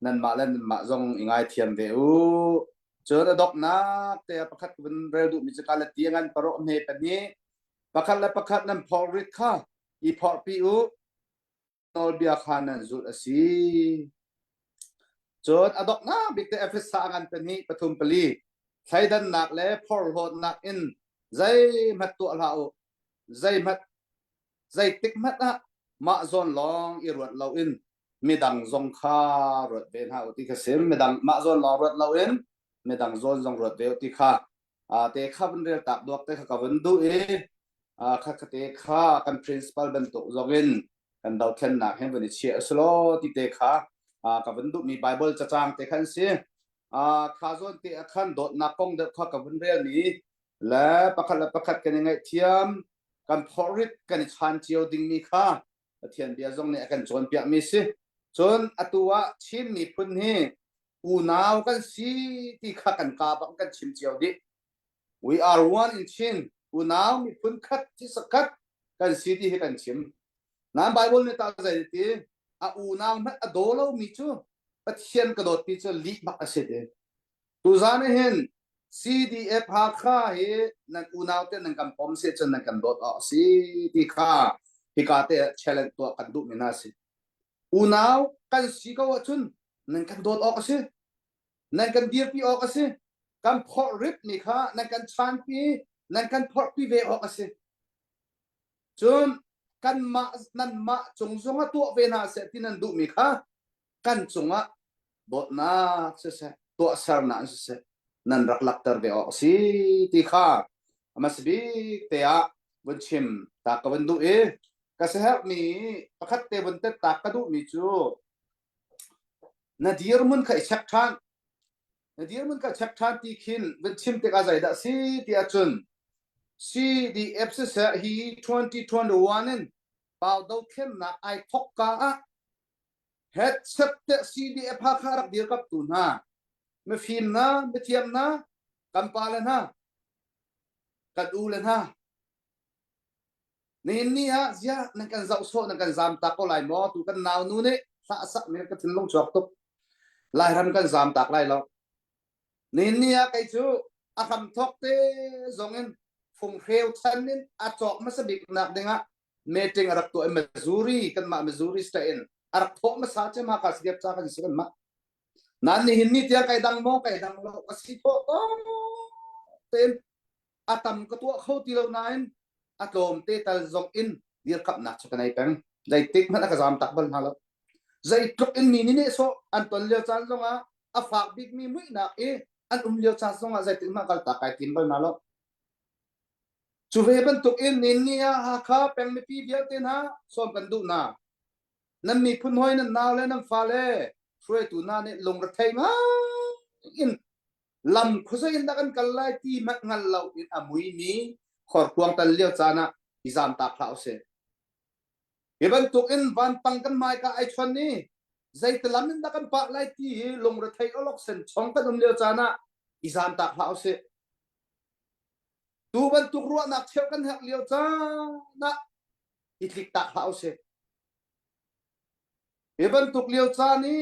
nanmah le nanmah zong i ngaithiam ve u. Cun a donghnak te ah pakhat ka vun rel duhmi cu Galatia ngan paruk hme pahnih pakhat le pakhat nan phorrit kha i phorhpi u nawlbia kha nan zulh a si. Cun a donghnak bik te Efesa ngan pahnih pathum pali thleidannak le phorhlawtnak in zeihmanh tuah hlah u zeihmanh zeitik hmanh ah mah zawn lawng i ruat loin midang zong kha ruat ve hna u ti kha sim midang mah zawn lawng ruat loin midang zawn zong ruat ve u ti kha te kha vun rel tak duak te kha ka vun duh i kha kha te kha kan principal bantuk zong in kan dothlennak hin vun i chiah usulaw ti te kha ka vun duhmi Bible cacang te khan si kha zawn te ah khan dawtnak kong deuh kha ka vun rel mi le pakhat le pakhat kan i ngaihthiam. Kan phorrit kan i chan cio dingmi kha Pathian bia zong nih a kan cawnpiakmi si. Cun atu ah Chin miphun hi unau kan si ti kha kan ka bak kan chim cio dih. We are one in Chin. Unau miphun khat thisa khat kan si ti hi kan chim. Nan Bible nih tah zei ti a unau hmanh a daw lomi cu Pathian ka dawt ti cu lih bak a si ti. Tuzan hin CDF Hakha hi nan unau te nan kan pom si cun nan kan dawt awk si ti kha hika te challenge tuah kan duh mi hna si. Unau kan si ko ahcun nan kan dawt awk a si. Nan kan dirpi awk a si. Kan phorh rip mi kha nan kan chanpi, nan kan phorhpi ve awk a si. Cun kanmah nanmah cung zong ah tuah ve hna seh ti nan duhmi kha kan cungah dawtnak siseh tuahsernak siseh nan rak lakter ve awk si ti kha hmasa bik te ah vun chim ta ka vun duh i ka siaherhmi pakhat te vun tet ta ka duhmi cu na dirhmun kha i check ṭhan na dirhmun kha check ṭhan ti khin vun chim tikah zeidah si ti ahcun CDF siseh hi 2021 in pau dothlennak ai thok ka ah headset te CDF Hakha rak dirkamhtu hna mifim hna mithiam hna kan pa le hna kan u le hna nihin ni ah ziah nan kan zoh sawh nan kan zam tak ko lai maw tu kan nau nu nih hlah sak mi ka thinlung chuak tuk Lairam kan zam tak lai lo nihin ni ah kei cu a hram thok te zong in funghreu chan in a cawk hmasa bik nak ding ah meeting a rak tuah i Missouri kanmah Missouri state in a rak thawh hmasa cem Hakha Sidiap ca kan si kanmah nan nihin ni tiang kai dang maw kai dang lo ka si thawh tein a tam ka tuah kho ti lo nain a tlawm te tal zong in dirkamnak cu ka nei peng zeitik hmanh a ka zam tak bal hna lo zeitluk in mi nih nehsawh an ton lio caan zongah a fak bikmi muihnak i an um lio caan zongah zeitik hmanh kal tak kai tim bal hna lo Cu ve bantuk in ninni ah Hakha peng mipi vialte hna sawm kan duh hna. Nan miphun hawi nan nau le nan fale hruaitu hna nih lungrethei ngai in lam khuazei in dah kan kal lai ti hmanh hngal lo in a muimi khorkuang tal lio caan ah i zamtak hlah usih. Hi bantuk in vanpang kan hmaika ai chuan i zeitilam in dah kan pah lai ti hi lungrethei awlok sen chong kan um lio caan ah i zamtak hlah usih. Tu bantuk ruahnak cheuh kan herh lio caan ah i tlik tak hlah usih. Hi bantuk lio caan i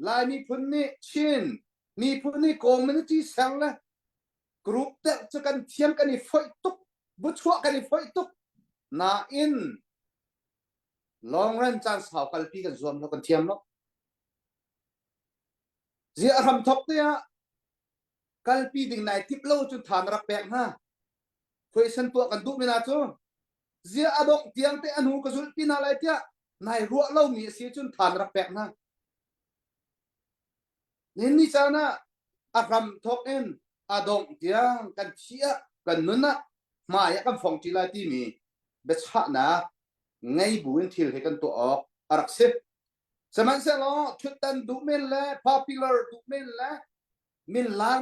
Lai miphun nih Chin miphun nih community ser le group terh cu kan thiam kan i foih tuk buchuah kan i foih tuk nain long run caan sau kalpi kan zuam lo kan thiam lo zia hram thok te ah kalpi ding nai tip lo cun tha na rak pek hna question tuah kan duh mi na cu zia adong tiang te anu ka zulh pi na lai tiah nai ruah lo mi asi cun tha na rak pek hna nin ni caan ah a hram thok in a dongh tiang kan thi ah kan nun ah hmai ah kan fong ṭi lai timi biachahnak ngei bu in thil hi kan tuah awk a rak si sihmanhsehlaw thutdan duh men le popular duh men le min lar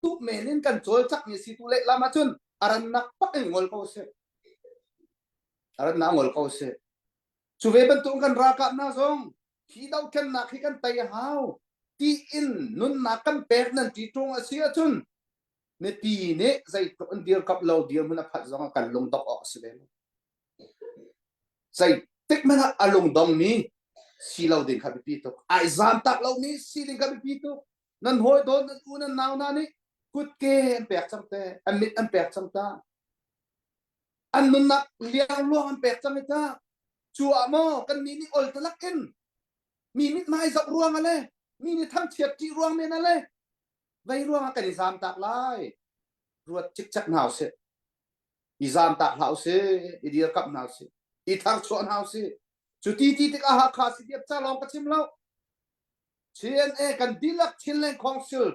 duh men in kan cawlcangh mi si tu lehlam ahcun a rannak pak in ngol ko seh a rannak ngol ko seh cu ve bantuk kan ralkap hna zong hi dothlennak hi kan tei a hau ti in nunnak kan pek nan ti ṭung a si ahcun mipi nih zeitluk in dirkamh lo dirhmun a phanh zong ah kan lungdong awk a si ve lo zeitik hmanh ah a lungdong mi si lo ding kha biapi tuk ai zam tak lo mi si ding kha biapi tuk nan hawi dawn nan u nan nau na nih kutke an pek cang te an mit an pek cang ta an nunnak liangluang an pek cang ta cu ah maw kan nih nih ol talak in mi mit hmai zoh ruang ale mi nih thangchiat ṭih ruang men ale vei ruang ah kan i zam tak lai ruat cikcek hna usih i zam tak hlah usih i dirkamh hna usih i tharchuah hna usih cu ti ti tikah Hakha CDF ca lawng ka chim lo CNA kan dihlak Chinland Council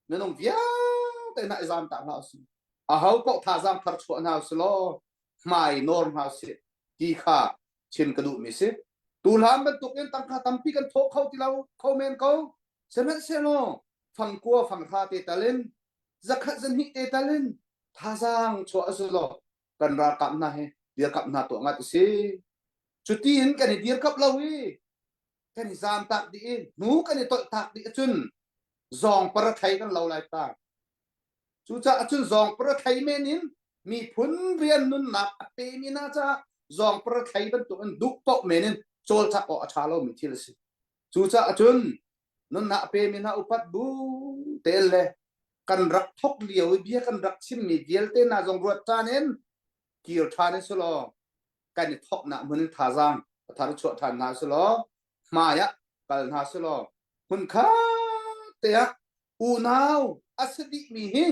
minung vialte hna i zam tak hna usih aho paoh thazaang tharchuah hna usih law hmai nawr hna usih ti kha chim ka duhmi si tu hlan bantuk in tangka tampi kan thawh kho ti lo kho men ko sihmanhsehlaw fangkua fanghra te tal in zakhat zahnih te tal in thazaang chuah usih law kan ralkap hna hi. Dirkamh hna tuah ngat a si. Cuti in kan i dirkamh lo i kan i zaam tak dih i hnu kan i tolh tak dih ahcun zawng parathei kan lo lai ta. Cucaah cun zawng parathei men in miphun rian nunnak a pemi hna caah zawng parathei bantuk in duh paoh men in cawlcangh awk a ṭha lomi thil a si. Cucaah cun nunnak a pemi hna upat bu tein le kan rak thok lio i bia kan rak chimmi vialte hna zong ruat ṭhan in kir ṭhan in sulaw kan i thoknak hmun in thazaang a thar chuah ṭhan hna sulaw hmai ah kal hna sulaw hmunkhat te ah unau a si dihmi hi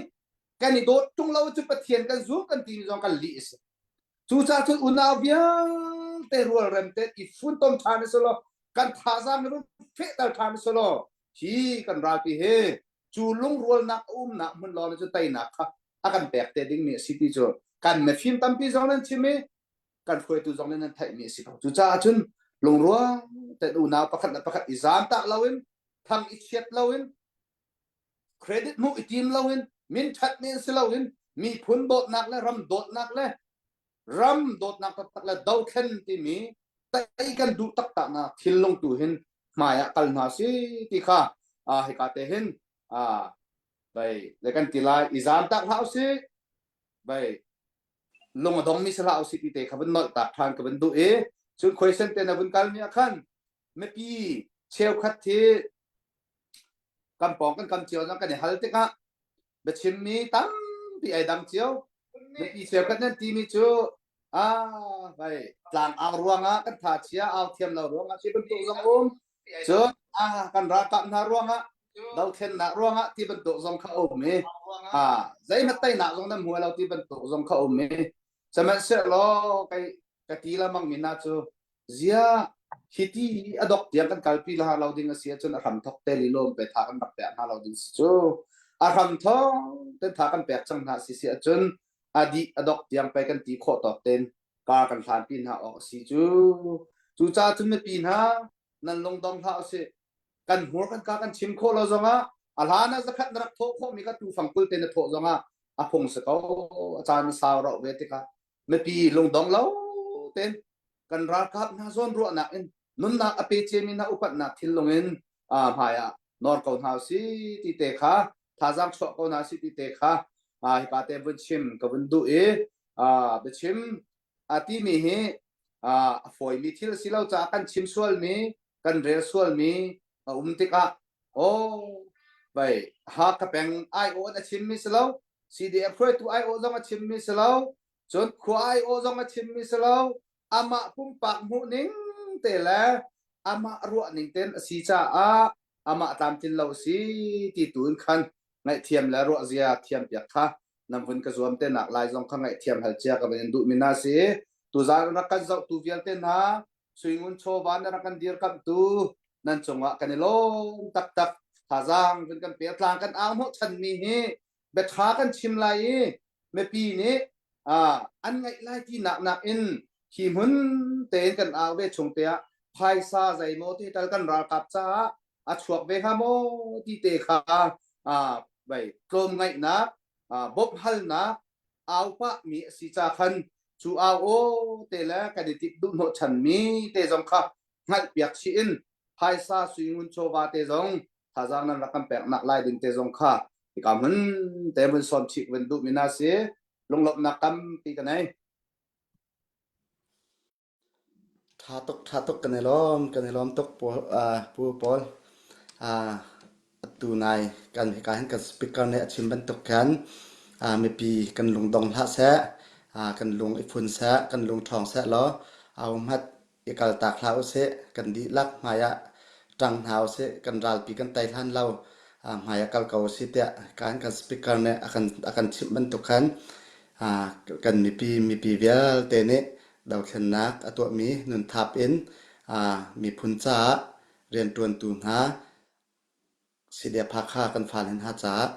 kan i dawt ṭung lo cu Pathian kan zum kan timi zong kan lih a si. Cucaah cun unau vialte rualrem te i funtom ṭhan a si law kan thazaang hi run fehter ṭhan a si law hi kan ralpi hi cu lungrualnak a umnak hmun lawng cu teinak kha a kan pek te dingmi a si ti cu kan mifim tampi zong nan chim i kan hruaitu zong nih nan theihmi a si ko. Cucaah cun lungrual ten unau pakhat le pakhat i zaamtak loin thang i chiat loin credit hmuh i tim loin min ṭhat men si loin miphun dawtnak le ram dawtnak le ram dawtnak taktak le dothlen timi tei kan duh taktak nak thinlung tu hin hmai ah kal hna si ti kha hika te hin bai le kan ti lai i zaam tak hlah usih bai lung a dongmi si hlah usih ti te kha vun nolh tak ṭhan ka vun duh i cun question te na vun kal mi ah khan mipi cheukhat hi kan pawng kan kam cio zong kan i hal tikah biachimmi tampi ai dang cio mipi cheukhat nan timi cu ah vai tlang au ruangah kan tha chia au thiam lo ruangah ti bantuk zong um cun ah kan ralkap hna ruangah dothlennak ruangah ti bantuk zong kha um i ah zeihmanh teinak zong nan hmu lo ti bantuk zong kha um i sihmanhsehlaw kei ka ti lamang mi hna cu ziah hiti a dok tiang kan kalpi la lo ding a si ahcun a hram thok te lilawm pe tha kan rak pek hna lo ding si cu a hram thok ten tha kan pek cang hna si si ahcun a dih a dok tiang pe kan ti khawh tawk ten kar kan hlan pi hna awk a si cu cucaah cun mipi hna nan lungdong hlah usih kan hmur kan ka kan chim khawh lo zongah a hlan ah zakhat na rak thawh khawhmi kha tufang kul te na thawh zongah a phung si ko a caan sau rauh ve tikah mipi lungdong lo ten kan ralkap hna zawn ruahnak in nunnak a pe ciami hna upatnak thinlung in hmai ah nawr ko hna si ti te kha thazaang chuah ko hna si ti te kha hika te vun chim ka vun duh i biachim a timi hi a fawimi thil si lo caah kan chim sualmi kan rel sualmi a um tikah oh vai Hakha peng aiawh in a chimmi si lo CDF hruaitu aiawh zong a chimmi si lo cun khua aiawh zong a chimmi si lo amah pumpak hmuh ning te le amah ruah ning ten a si caah amah tlamtlin lo si ti tu in khan ngaihthiam le ruah zia thiam piak kha nan vun ka zuam te nak lai zong kha ngaihthiam hal cia ka van in duh mi na si tuzaan rak kan zoh tu vialte hna suingun chawva na rak kan dirkamh tu nan cungah kan i lawm taktak thazaang vun kan pe tlang kan ang hnawh chan mi hi biaṭha kan chim lai i mipi nih an ngaih lai ti nak nak in hi hmun tein kan au ve chung te ah phaisa zeimaw te tal kan ralkap caah a chuak ve hnga maw ti te kha vai tlawm ngaihnak bawmh halnak au pah mi a si ca khan cu au aw te le kan i tip duh hnawh chan mi te zong kha hngalh piak chih in phaisa suingun chawva te zong thazaang nan rak kan pek nak lai ding te zong kha hika hmun te mun sawm chih vun duh mi na si lunglawmhnak tampi ka nei. Ṭha tuk, ṭha tuk kan i lawm, kan i lawm tuk Pu Paul. Atu nai kan hika hin kan speaker nih a chim bantuk khan mipi kan lungdong hlah seh, kan lung i phun seh, kan lung ṭhawng seh law ahohmanh i kaltak hlah usih, kan dihlak hmai ah ṭang hna usih, kan ralpi kan tei hlan lo hmai ah kal ko usih tiah kan kan speaker nih a kan chimh bantuk khan kan mipi mipi vialte nih dothlennak a tuahmi nunthap in miphun caah rianṭuantu hna CDF Hakha kan fale hna caah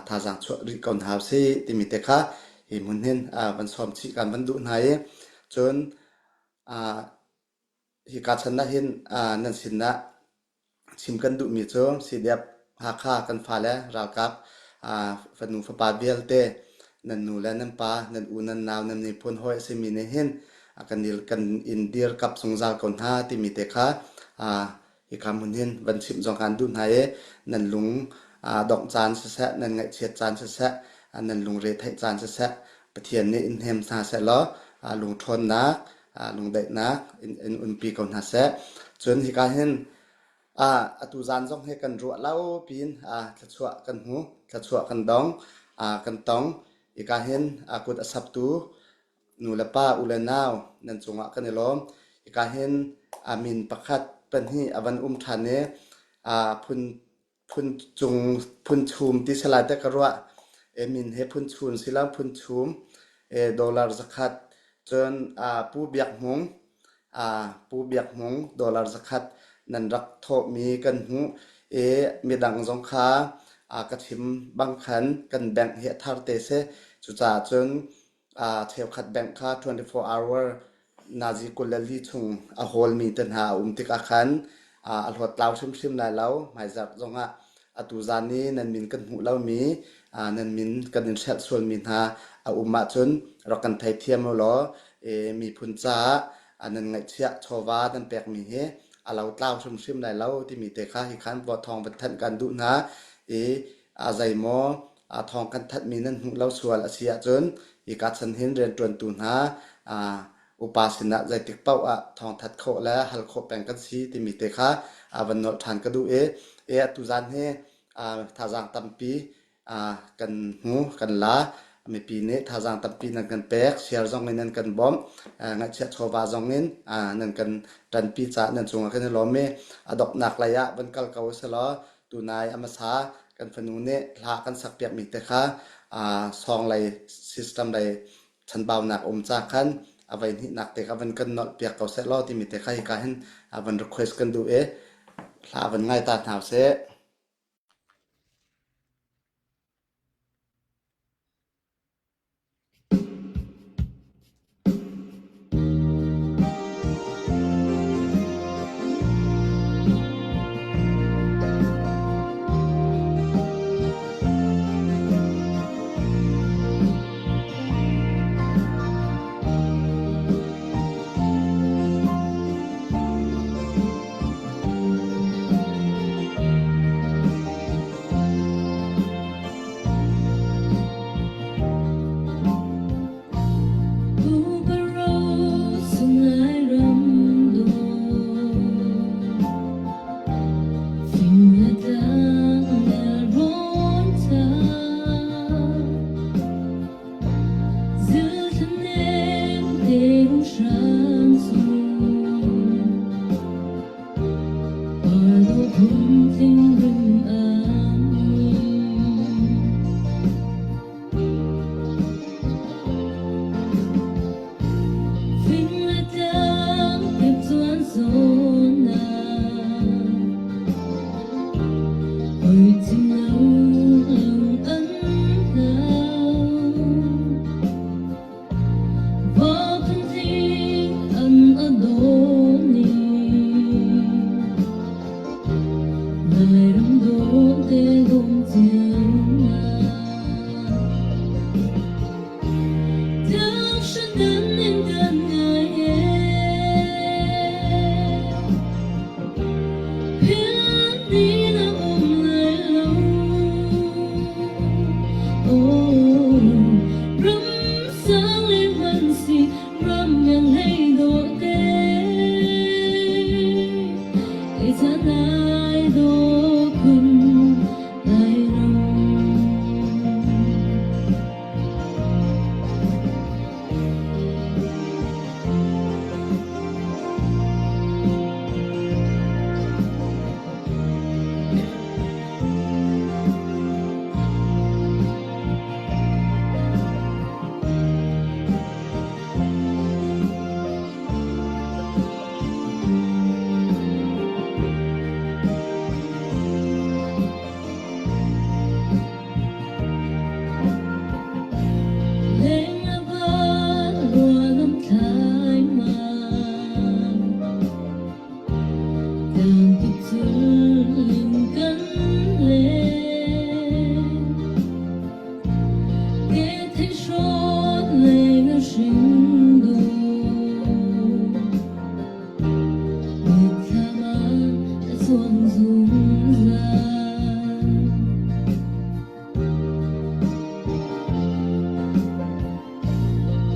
thazaang chuah rih ko hna usih timi te kha hi hmun hin van sawm chih kan van duh hna i cun hika chan ah hin nan sinah chim kan duhmi cu CDF Hakha kan fale ralkap fanu fapa vialte Nan nu le nan pa, nan u nan nau, nan miphun hawi a simi nih hin kan kan in dirkap zungzal ko hna timi te kha hika hmun hin van chimh zong kan duh hna i nan lung dongh caan siseh, nan ngaihchiat caan siseh, nan lungre theih caan siseh, Pathian nih in hnem hna seh law lungṭhawnnak, lungdaihnak in, in umpi ko hna seh. Cun hika hin atu zan zong hi kan ruah lo pin thluachuah kan hmu, thluachuah kan dong, kan tong. Hika hin kut a saptu nu le pa, u le nau nan cungah kan i lawm. Hika hin a min pakhat pahnih a van um ṭhan i phun phun cung phun chum ti salai te ka ruah. E min he phun chun sila phun chum e dollar zakhat cun Pu Biak Hmung Pu Biak Hmung dollar zakhat nan rak thawhmi kan hmuh i midang zong kha ka chim bang khan kan bank hi a thar te si. Cucaah cun cheukhat bank kha 24 hour nazi 24 chung a hawlmi te hna a um tikah khan a hlawt-tlau hrimhrim lai lo. Hmaizarh zongah atu zan i nan min kan hmuh lomi, nan min kan in hrelh sualmi hna a um ahcun rak kan theithiam u law miphun caah nan ngaihchiah chawva nan pekmi hi a lotlau hrimhrim lai lo timi te kha hi khan thawng van thanh kan duh hna i a zeimaw thawng kan thanhmi nan hmuh lo sual a si ahcun hika chan hin rianṭuantu hna upa sinah zeitik paoh ah thawngthat khawh le hal khawh peng kan si timi te kha van nolh ṭhan ka duh i e atu zan hi thazaang tampi kan hmu kan la. Mipi nih thazaang tampi nan kan pek, share zong in nan kan bawmh, ngaihchiah chawva zong in nan kan ṭanpi caah nan cungah kan i lawm i a donghnak lei ah van kal ko usih tunai a hmasa kan fanu nih hla kan sakpiakmi te kha sawng lei system lei chanbaunak um ca khan a voi hnihnak te kha van kan nolh piak ko seh law timi te kha hika hin van request kan duh i hla van ngai ta hna usih.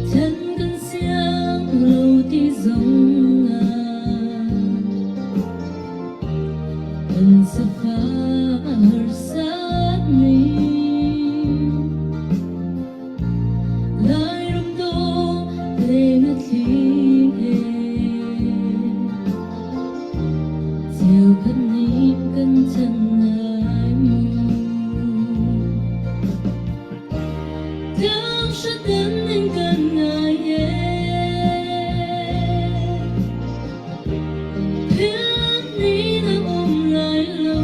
Thlen kan siang lo ti zong ah kan safar harsat ni. Lairam dawh leng a thli he cheukhat nih kan chan lai mu. Tlang hraten in kan ngai e. Philh ni na um lai lo.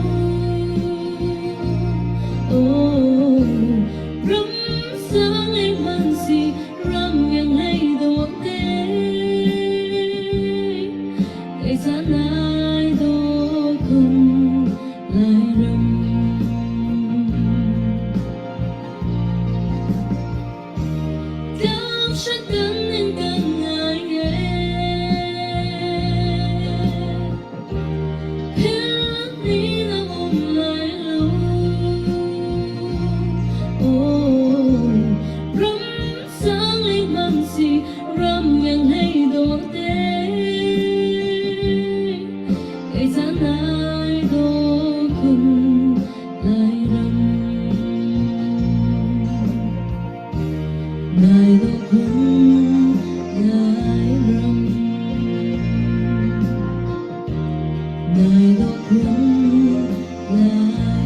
Oh, ram sang lei hmanh si ram ngang lei dawt te. Kei caan lai daw khun Lairam. Tlang hraten in kan ngai e. Philh ni na um lai lo. Oh, ram sang lei hmanh si ram ngang hlei dawh te. Kei caan lai daw khun Lairam. Nai dawh khun Lairam. Nai dawh khun Lairam.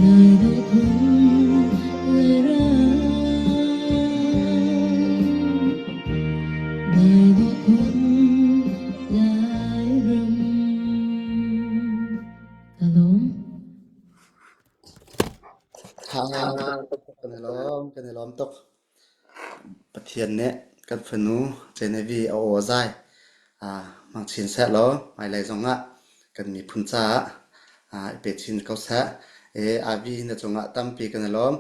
Nai dawh khun Lairam. Nai dawh khun Lairam. Ka lawm. Tha kan i lawm, kan i lawm tuk. Pathian nih kan fanu Genevieve a aw zai hmang chin seh law hmailei zongah kan miphun caah i pe chin ko seh. Avi na cungah tampi kan i lawm.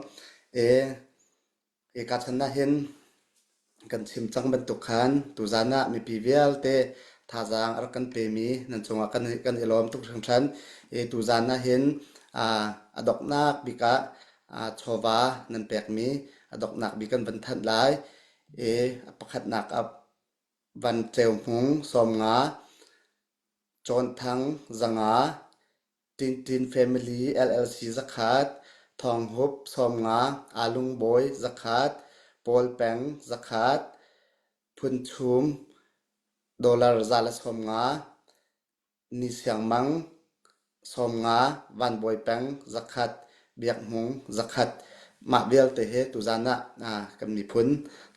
Hika chan ahhin kan chim cang bantuk khan tuzaan ah mipi vialte thazaang a rak kan pemi nan cungah kan i lawm tuk hringhran. I tuzaan ahhin a donghnak bik ah chawva nan pekmi a donghnak bik kan van thanh lai. I a pakhatnak ah Van Ceu Hmung 50, Cawn Thang 500, Tintin Family LLC 100, Thawng Hup 50, Aa Lung Bawi 100, Paul Peng 100, Phun Chum dollar 150, Ni Siang Mang 50, Van Bawi Peng 100, Biak Hmung 100. Mah vialte hi tuzaan ah kan miphun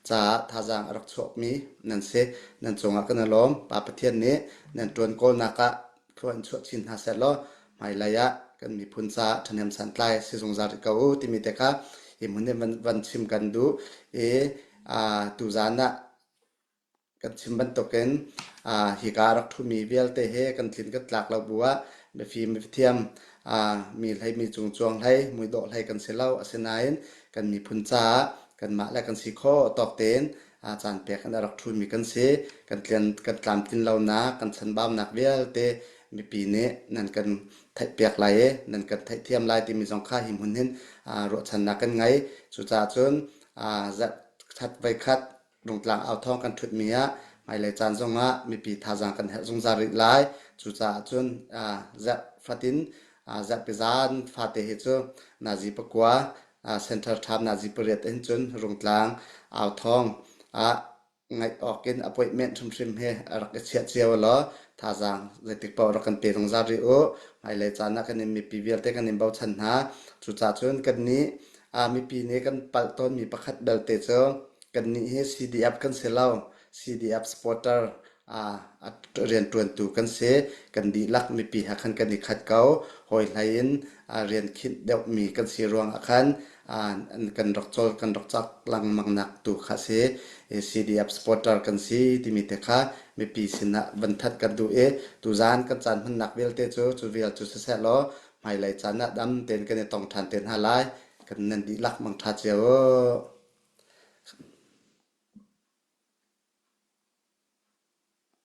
caah thazaang a rak chuakmi nan si. Nan cungah kan i lawm. Pa Pathian nih nan ṭuan kawlnak ah thlua in chuah chin hna seh law hmailei ah kan miphun caah ṭhahnem santlai si zungzal rih ko u timi te kha hi hmun in van chim kan duh i tuzaan ah kan chim bantukin hika a rak ṭhumi vialte he kan tlin kan tlak lo bu ah mifim mithiam mi hlei mi cungcuang hlei muidawh hlei kan si lo. Asinain kan miphun caah kanmah le kan si khawh tawk tein caan pek in a rak ṭhumi kan si. Kan tlian kan tlamtlin lonak kan chanbaunak vialte mipi nih nan kan theihpiak lai i nan kan theihthiam lai timi zong kha hi hmun hin ruahchannak kan ngei. Cucaah cun zarh khat voikhat Rungtlang authawng kan ṭhutmi ah hmailei caan zongah mipi thazaang kan herh zungzal rih lai. Cucaah cun zarh fatin zarhpi zaan fate hi cu nazi 9 center ṭham nazi 8 hin cun Rungtlang authawng ah ngaih awk in appointment hrimhrim hi a rak i chiah cio law thazaang zeitik paoh rak kan pe zungzal rih u. Hmailei caan ah kan in mipi vialte kan in bochan hna. Cucaah cun kannih mipi nih kan palh tawnmi pakhat belte cu Kannih hi CDF kan si lo. CDF supporter a rianṭuantu kan si. Kan dihlak mipi he khan kan i khat ko. Hawi hlei in rian khinh deuhmi kan si ruangah khan kan rak cawl kan rak cak lengmang nak tu kha si. CDF supporter kan si timi te kha mipi sinah van thanh kan duh i tuzaan kan caan hmannak vialte cu cu vial cu siseh law hmailei caan ah dam tein kan i tong ṭhan te hna lai. Kan nan dihlak mangṭha cio.